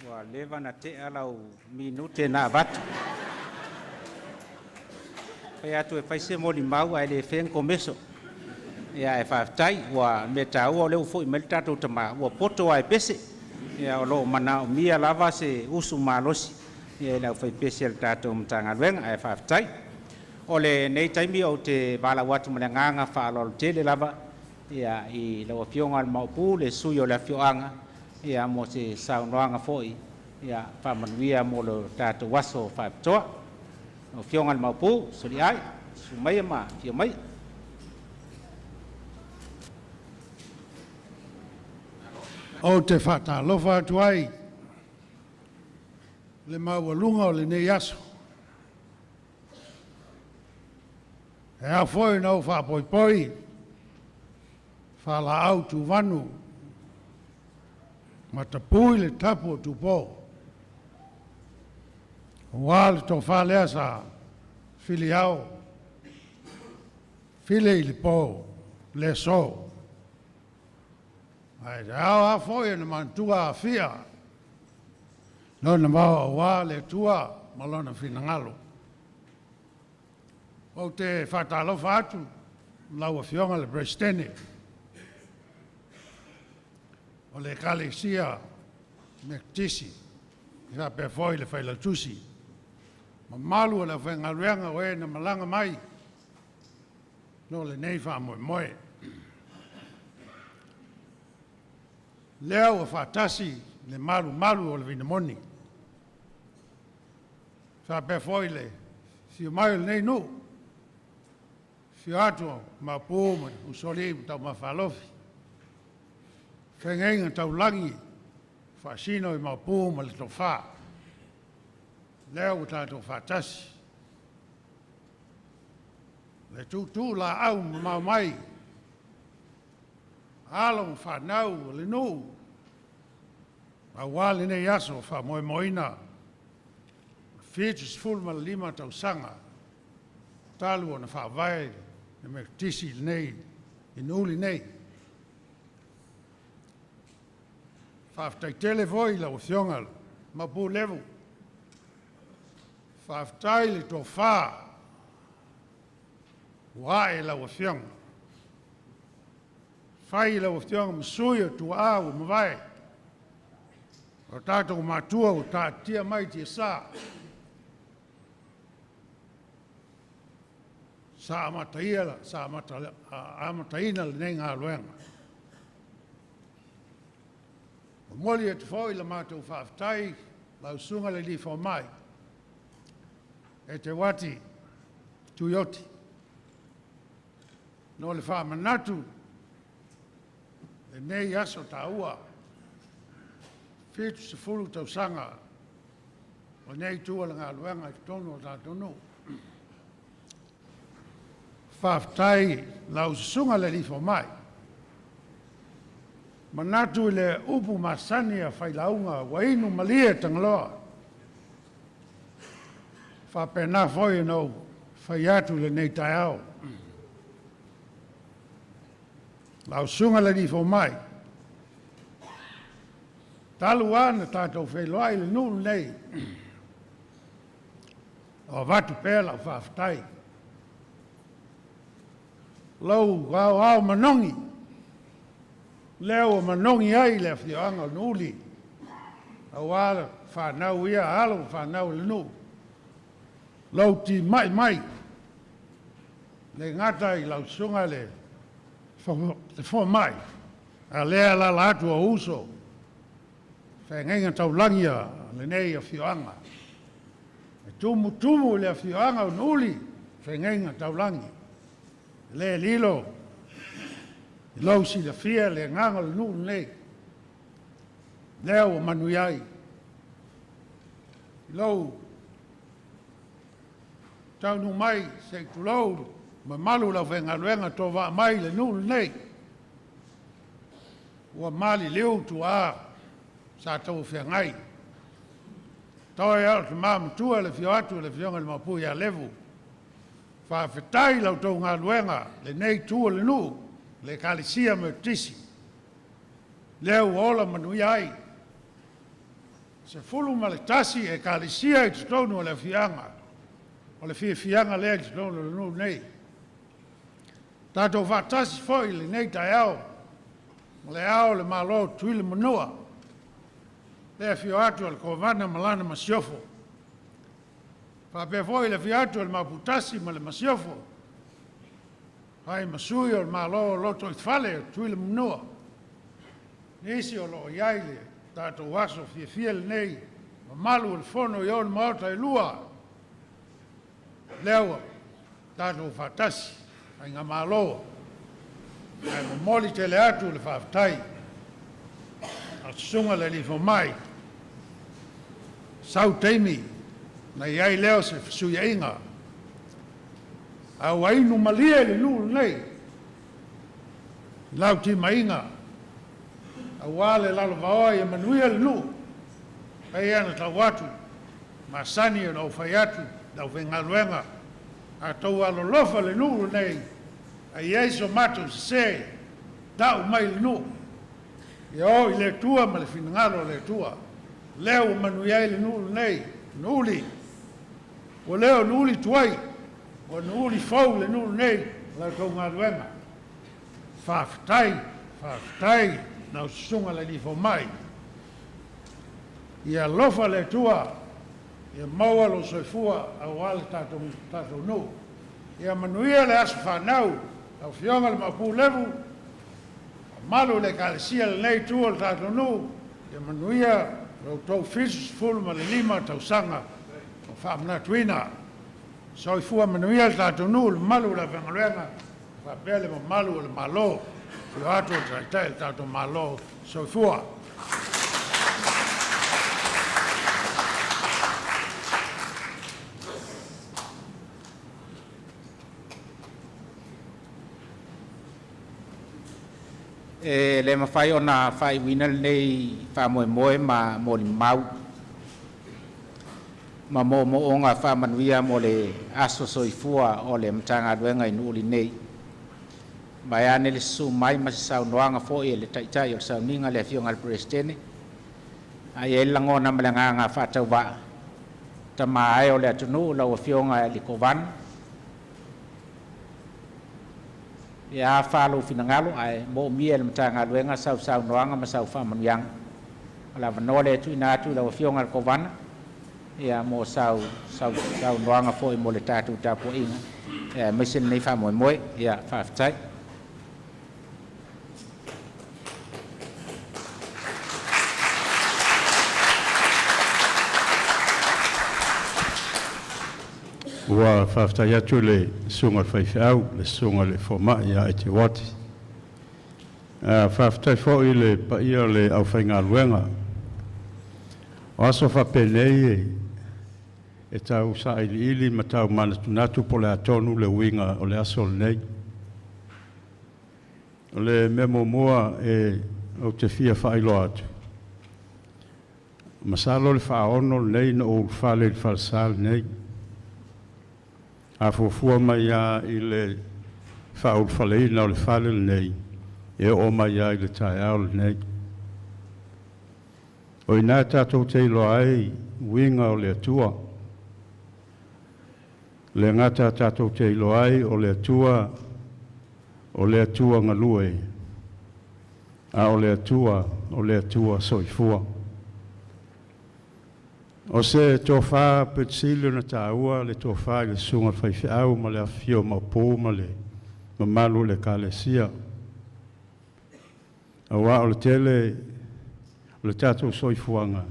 Ua leva na tea lau minute na avatu. Fai atu e fai se molimau ae le faia ni komeso. Ia e faafetai, ua mea taua o lea ua foi mai le tatou tamā, ua poto lava e pese. Ia o lo o manaomia lava se usu malosi ia i le aufaipese a le tatou Matagaluega, ae faafetai. O lenei taimi ou te valaau atu ma le agaga faaaloalo tele lava ia i lau Afioga i le Maopu, le sui o le afioaga, ia mo se saunoaga foi ia faamanuia mo le tatou aso faapitoa. Lau Afioga i le Maopu, Soliai, susu maia ma afio maia. Ou te faatalofa atu ai le maualuga o lenei aso. E ao foi ona ou faapoipoi faalaau tuvanu ma tapui le tapu o Tupō. Ua le tofa lea sa fili ao, fili i le pō, le aso. Ae ao a foi na manatua afia, lona vao auā le Atua ma lona finagalo. Ou te faatalofa atu lau Afioga i le Peresetene o le Ekalesia Metotisi, i faapea foi le Failautusi, mamalu o le aufaigaluega o e na malaga mai no lenei faamoemoe. Lea ua faatasi le malumalu o le vinamoni. Faapea foi le afio mai o lenei nuu, afio atu o Maopu ma Usoalii ma Taomafa Alofi, feagaiga taulagi faasino i Maopu ma le Tofa. Lea ua tatou faatasi. Le tuutuu laau mamao mai, alo ma fanau o le nuu, aua lenei aso faamoemoeina, 75 tausaga talu ona faavae le Metotisi lenei i Nuuuli nei. Faafetai tele foi i lau Afioga Maopu Levu, faafetai le tofa ua ae i lau Afioga. Fai lau Afioga ma sui o tuaa ua mavae, o tatou matua ua taatia mai tiasa, sa amataina lenei galuega. Momoli atu foi la matou faafetai lau Susuga i le Alii Fomai, Eteuati Tuioti, no le faamanatu lenei aso taua, 70 tausaga o lenei itu o le galuega i totonu o le tatou nuu. Faafetai lau Susuga i le Alii Fomai. Manatu i le upu masani a failauga ua inu malie Tagaloa. Faapena foi ona ou fai atu i lenei taeao. Lau Susuga i le Alii Fomai, talu lava ona tatou feiloai i le nuu lenei, o avatu pea lau faafetai. Lou aoao manogi, lea ua manogi ai le afioaga o Nuuuli, aua fanau ia, alo ma fanau o le nuu. Lou timai mai, le gata i lau susuga le fomai, a lea alaala atu o uso, feagaiga taulagi a lenei afioaga. E tumutumu i le afioaga o Nuuuli, feagaiga taulagi. E le lilo i lou silafia le agaga o le nuu lenei, lea ua manuia ai. I lou taunuu mai se i tulou mamalu o le aufaigaluega tovaa mai le nuu lenei, ua maliliu tuaa sa tauafeagai. Toe lava o le tama matua le afio atu o le Afioga i le Maopu ia Levu. Faafetai i la outou galuega, lenei itu o le nuu, le Ekalesia Metotisi, lea ua ola manuia ai. 11 Ekalesia i totonu o le afioaga, o le fiafiaga lea i totonu o le nuu nei. Tatou faatasi foi i lenei taeao ma le Ao o le Malo o Tutuila ma Manua, le afio atu o le Kovana ma lana Masiofo. Faapea foi le afio atu o le Maoputasi ma le Masiofo, fai ma sui o le Malo o Lotoifale o Tutuila ma Manua. Nisi o lo o i ai le tatou aso fiafia lenei, mamalu o le fono i ona maota e lua, lea ua tatou faatasi, Faigamalo, ae momoli tele atu le faafetai a Susuga i le Alii Fomai, sau taimi na i ai lea o se fesuiaiga, a ua inu malie le nuu lenei i lau timaiga, aua le lalovaoa ia manuia le nuu, pei ona tau atu, masani ona ou fai atu i le aufaigaluega, a outou alolofa le nuu lenei, a i ai so matou sese, tau mai le nuu, ia o i le Atua ma le finagalo o le Atua. Lea ua manuia ai le nuu lenei, Nuuuli. Ua le o Nuuuli tuai, ua Nuuuli fou le nuu lenei, la outou galuega. Faafetai, faafetai, lau Susuga i le Alii Fomai. Ia alofa le Atua, ia maua lou soifua aua le tatou nuu. Ia manuia le aso fanau, lau Afioga i le Maopu Levu, mamalu i le Ekalesia lenei itu o le tatou nuu, ia manuia lo outou 75 tausaga o faamanatuina. Soifua manuia le tatou nuu, le mamalu o le aufaigaluega faapea le mamalu o le Malo. Afio atu le Taitai o le tatou Malo, soifua. E le mafai ona faaiuina lenei faamoemoe ma molimau ma moomooga faamanuia mo le aso soifua o le Matagaluega i Nu'u nei, vaeane le susu mai ma se saunoaga foi a le Taitai o le Sauniga, le Afioga i le Peresetene. Ae i ai le lagona ma le agaga faatauvaa, tama e o le atunuu, lau Afioga i le Kovana, pe a fa lou finagalo ae moomia e le Matagaluega sau saunoaga ma sau faamanuiaga. O le avanoa lea e tuuina atu i lau Afioga i le Kovana mo sau saunoaga foi mo le tatou tapuaiga aemaise lenei faamoemoe. Ia faafetai. Ua faafetai atu i le susuga i le faifeau, le susuga i le fomai ia Eteuati. Faafetai foi i le paia o le aufaigaluega. O aso faapenei e tau sailiili ma tau manatunatu po o le a tonu le uiga o le aso lenei. O le mea muamua ou te fia faailoa atu, masalo o le faa-6 lenei ona ou ulufale i le falesa lenei. A fuafua mai lava i le faaulufaleina o le fale lenei, e oo mai lava i le taeao lenei. O i ina tatou te iloa ai uiga o le Atua. E le gata tatou te iloa ai o le Atua, o le Atua galue, a o le Atua, o le Atua soifua. O se tofa aupito sili ona taua le tofa i le susuga i le faifeau ma le afifio o Maopu ma le mamalu o le Ekalesia. Aua o le tele o le tatou soifuaga,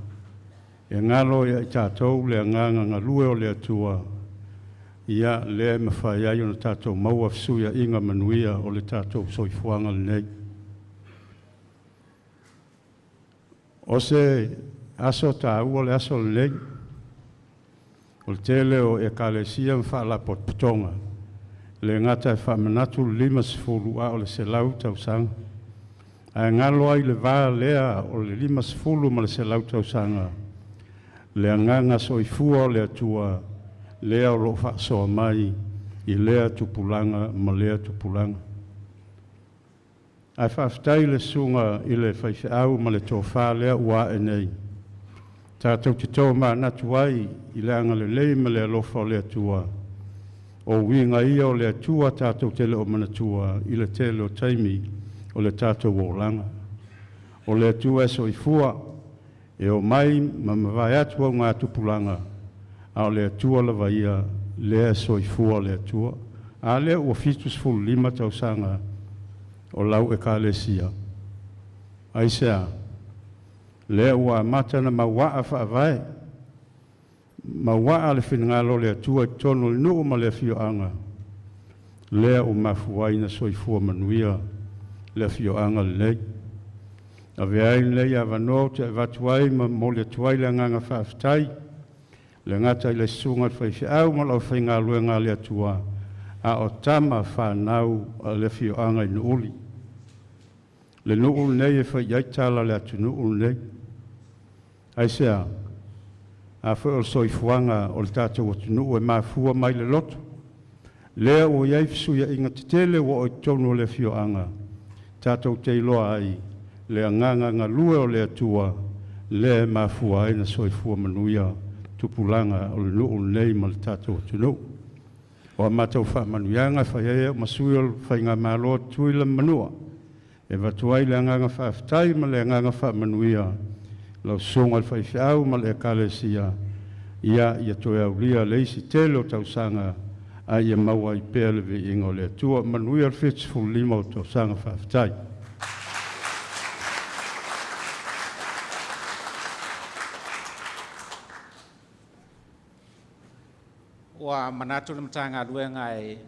e galo ia i tatou le agaga galue o le Atua, ia lea e mafai ai ona tatou maua fesuiaiga manuia o le tatou soifuaga lenei. O se aso taua le aso lenei, o le tele o Ekalesia ma faalapotopotoga, e le gata e faamanatu le 50 a o le 100 tausaga. Ae galo ai i le va lea o le 50 ma le 100 tausaga le agaga soifua o le Atua lea o lo o faasoa mai i lea tupulaga ma lea tupulaga. Ae faafetai i le susuga i le faifeau ma le tofa lea ua ae nei, tatou te tomanatu ai i le agalelei ma le alofa o le Atua. O uiga ia o le Atua tatou te le o manatua i le tele o taimi o le tatou olaga. O le Atua e soifua, e o mai ma mavae atu augatupulaga, a o le Atua lava ia lea e soifua le Atua. A lea ua 75 tausaga o lau Ekalesia. Aisea? Lea ua amata ona mauaa faavae, mauaa le finagalo o le Atua i totonu o le nuu ma le afioaga, lea ua mafua ai ona soifua manuia le afioaga lenei. Avea ai lenei avanoa ou te avatu ai ma momoli atu ai le agaga faafetai, le gata i le susuga i le faifeau ma le aufaigaluega a le Atua, a o tama fanau a le afioaga i Nuuuli. Le nuu lenei e fai i ai tala a le atunuu lenei. Aisea? A foi o le soifuaga o le tatou atunuu e mafua mai le loto, lea ua i ai fesuiaiga tetele ua oo i totonu o le afioaga, tatou te iloa ai le agaga galue o le Atua lea e mafua ai ona soifua manuia tupulaga o le nuu lenei ma le tatou atunuu. O a matou faamanuiaga e fai ai au ma sui o le Faigamalo a Tutuila ma Manua, e avatu ai le agaga faafetai ma le agaga faamanuia lau susuga i le faifeau ma le Ekalesia, ia toe aulia le isi tele o tausaga a ia maua ai pea le viiga o le Atua. Manuia le 75 o tausaga. Faafetai. Ua manatu le Matagaluega e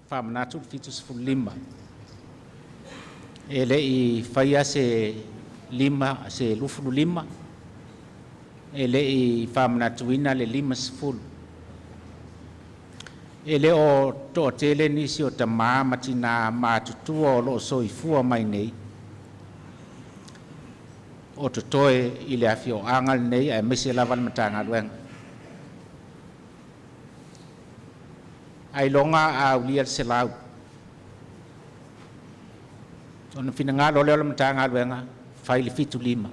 faamanatu le 75. E le i faia se 5, se 25, e le i faamanatuina le 50. E le o toatele nisi o tamā ma tinā matutua o lo o soifua mai nei, o totoe i le afioaga lenei aemaise lava le Matagaluega. Ailoga a aulia le 100, ona finagalo lea o le Matagaluega fai le 75.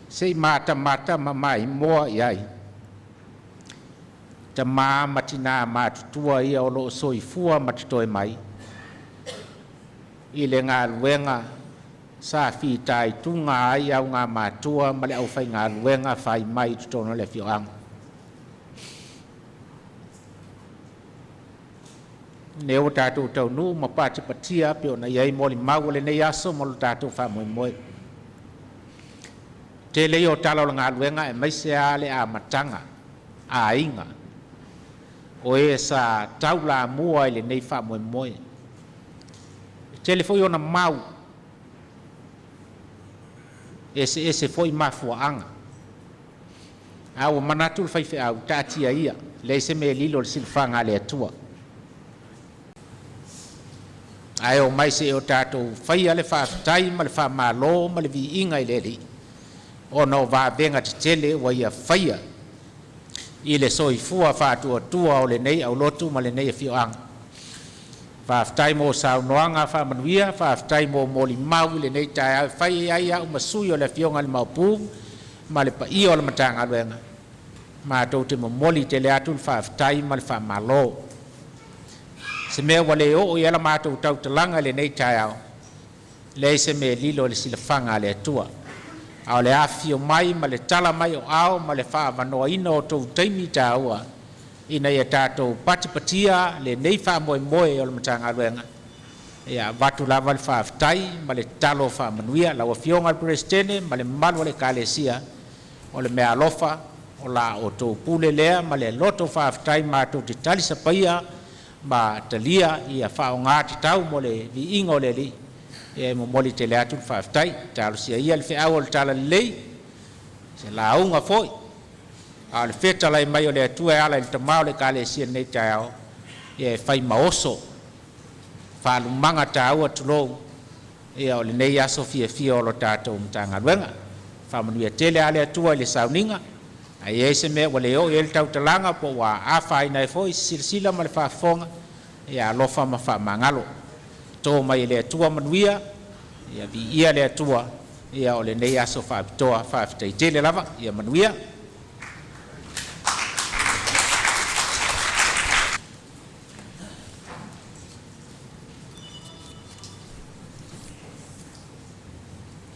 Se i matamata ma maimoa i ai tamā ma tinā matutua ia o lo o soifua ma totoe mai i le galuega sa fitaituga ai augamatua ma le aufaigaluega fai mai i totonu o le afioaga. Lea ua tatou taunuu ma patipatia pei ona i ai molimau o lenei aso ma lo tatou faamoemoe. Tele ia o tala o le galuega aemaise lava le amataga, aiga, o e sa taulamua i lenei faamoemoe. E tele foi ona mau, e eseese foi mafuaaga, a ua manatu le faifeau, taatia ia, leai se mea e lilo i le silafaga a le Atua. Ae omai se i o tatou faia le faafetai ma le faamalo ma le viiga i le Alii ona o vavega tetele ua Ia faia i le soifua faatuatua o lenei aulotu ma lenei afioaga. Faafetai mo saunoaga faamanuia, faafetai mo molimau i lenei taeao e fai ai au ma sui o le afioga i le Maopu ma le paia o le Matagaluega, matou te momoli tele atu le faafetai ma le faamalo. Se mea ua le oo i ai la matou tautalaga i lenei taeao, leai se mea e lilo i le silafaga a le Atua. A o le afifio mai ma le tala mai o aao ma le faaavanoaina o tou taimi taua ina ia tatou patipatia lenei faamoemoe o le Matagaluega, e avatu lava le faafetai ma le tatalo faamanuia. Lau Afioga i le Peresetene ma le mamalu o le Ekalesia, o le meaalofa o la outou pule lea ma le loto faafetai matou te talisapaia ma talia ia faaaoga tatau mo le viiga o le Alii. E momoli tele atu le faafetai. Talosia ia le feau o le talalelei, se lauga foi, a o le fetalai mai o le Atua e ala i le tama o le Ekalesia i lenei taeao, ia e fai ma oso, faalumaga taua tulou, ia o lenei aso fiafia o lo tatou Matagaluega. Faamanuia tele lava le Atua i le sauniga, a i ai se mea ua le oo i ai le tautalaga po ua afaina ai foi se silasila ma le faafofoga, ia alofa ma faamagalo. To mai e le Atua manuia, ia viia le Atua, ia o lenei aso faapitoa. Faafetai tele lava, ia manuia.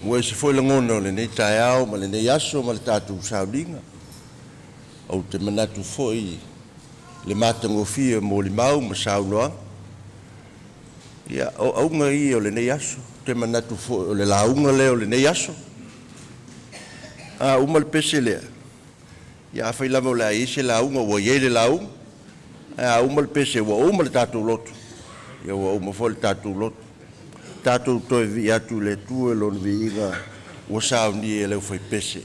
Ua ese foi lagona o lenei taeao ma lenei aso ma le tatou sauniga. Ou te manatu foi i le matagofie o molimau ma saunoaga. Ia, o auga ia o lenei aso. Ou te manatu foi o le lauga lea o lenei aso. A uma le pese lea, ia afai lava o le a i ai se lauga, ua i ai le lauga. Ae a uma le pese ua uma le tatou lotu, ia ua uma foi le tatou lotu. Tatou toe vivii atu i le Atua i Lona viiga ua saunia e le aufaipese.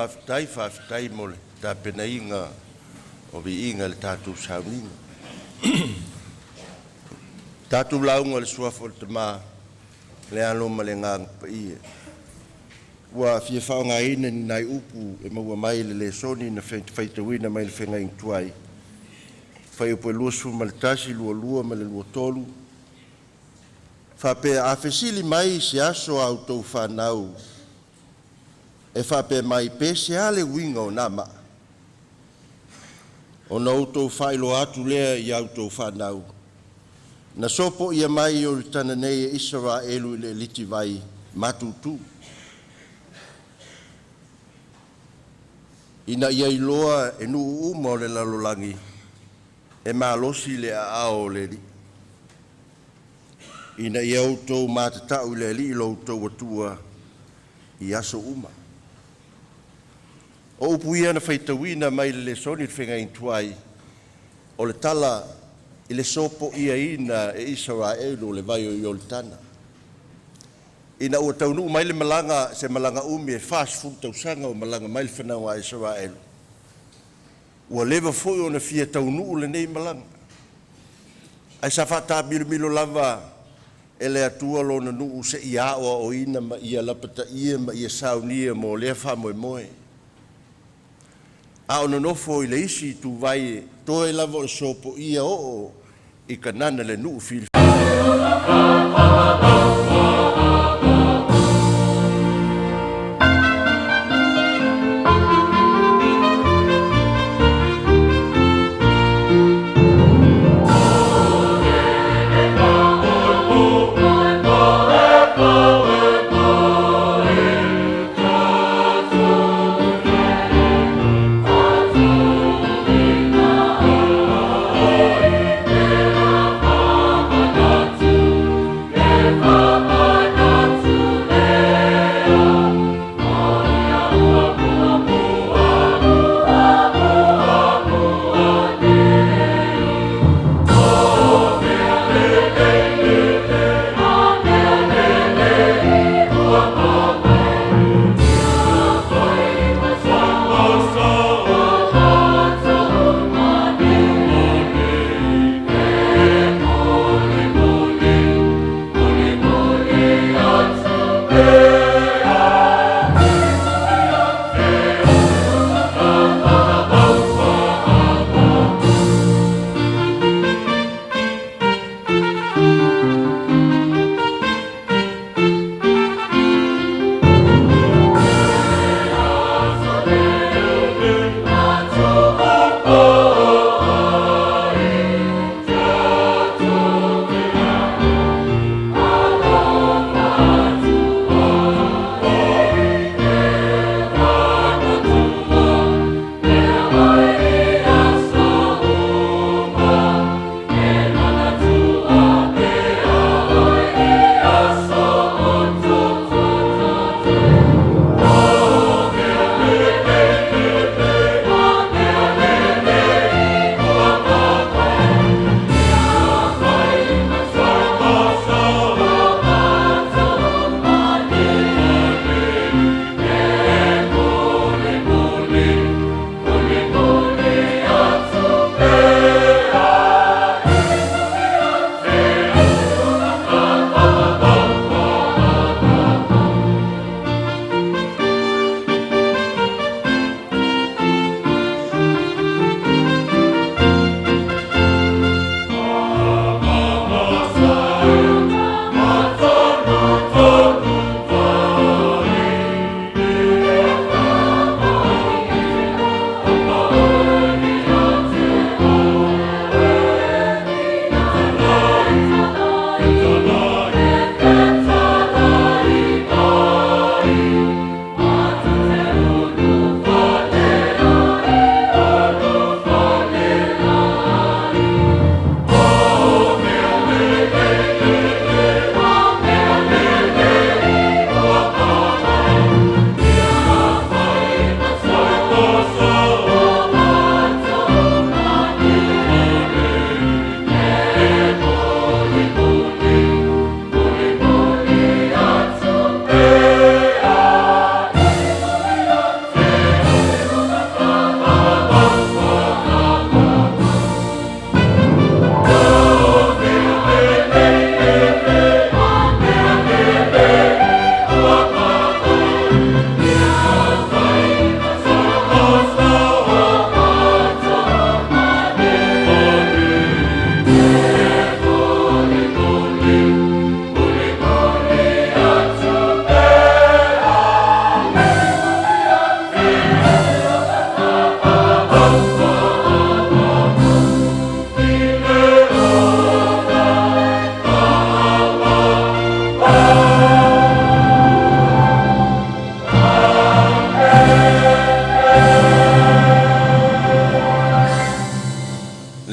faafetai, faafetai mo le tapenaina o viiga i le tatou sauniga. Tatou lauga i le Suafa o le Tama, le Alo ma le Agaga Paia. Ua fia faaaogaina ni nai upu e maua mai le lesoni na faitauina mai le feagaiga tuai, fuaiupu e 21, 22 ma le 23, faapea, a fesili mai i se aso a outou fanau e faapea mai, pe se a le uiga o na maa, ona outou faailoa atu lea i a outou fanau, na sopoia mai Ioritana nei e Isaraelu i le elitivai matutu, ina ia iloa e nuu uma o le lalolagi e malosi le aao o le Alii, ina ia outou matatau i le Alii lo outou Atua i aso uma. O upu ia na faitauina mai le lesoni i le feagaiga tuai, o le tala i le sopoiaina e Isaraelu o le vai o Ioritana. Ina ua taunuu mai le malaga, se malaga umi e 40 tausaga o malaga mai le fanau a Isaraelu, ua leva foi ona fia taunuu lenei malaga, ae sa faataamilomilo lava e le Atua Lona nuu seia aoaoina ma ia lapataia ma ia saunia mo lea faamoemoe. A o nonofo i le isi ituvai, toe lava o le sopoia oo i Kanana le nuu filifili.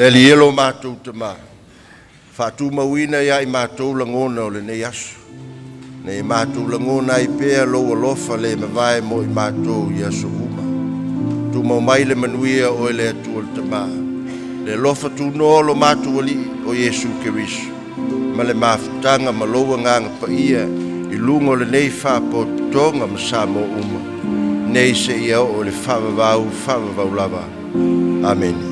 Le Alii e lo matou Tamā, faatumauina ia i matou lagona o lenei aso, ina ia matou lagona ai pea lou alofa le mavae mo i matou i aso uma. Tumau mai le manuia oe le Atua le Tamā, le alofa tunoa o lo matou Alii o Iesu Keriso, ma le mafutaga ma lou Agaga Paia i luga o lenei Faapotopotoga ma Samoa uma, nei seia oo i le faavavau, faavavau lava. Amene.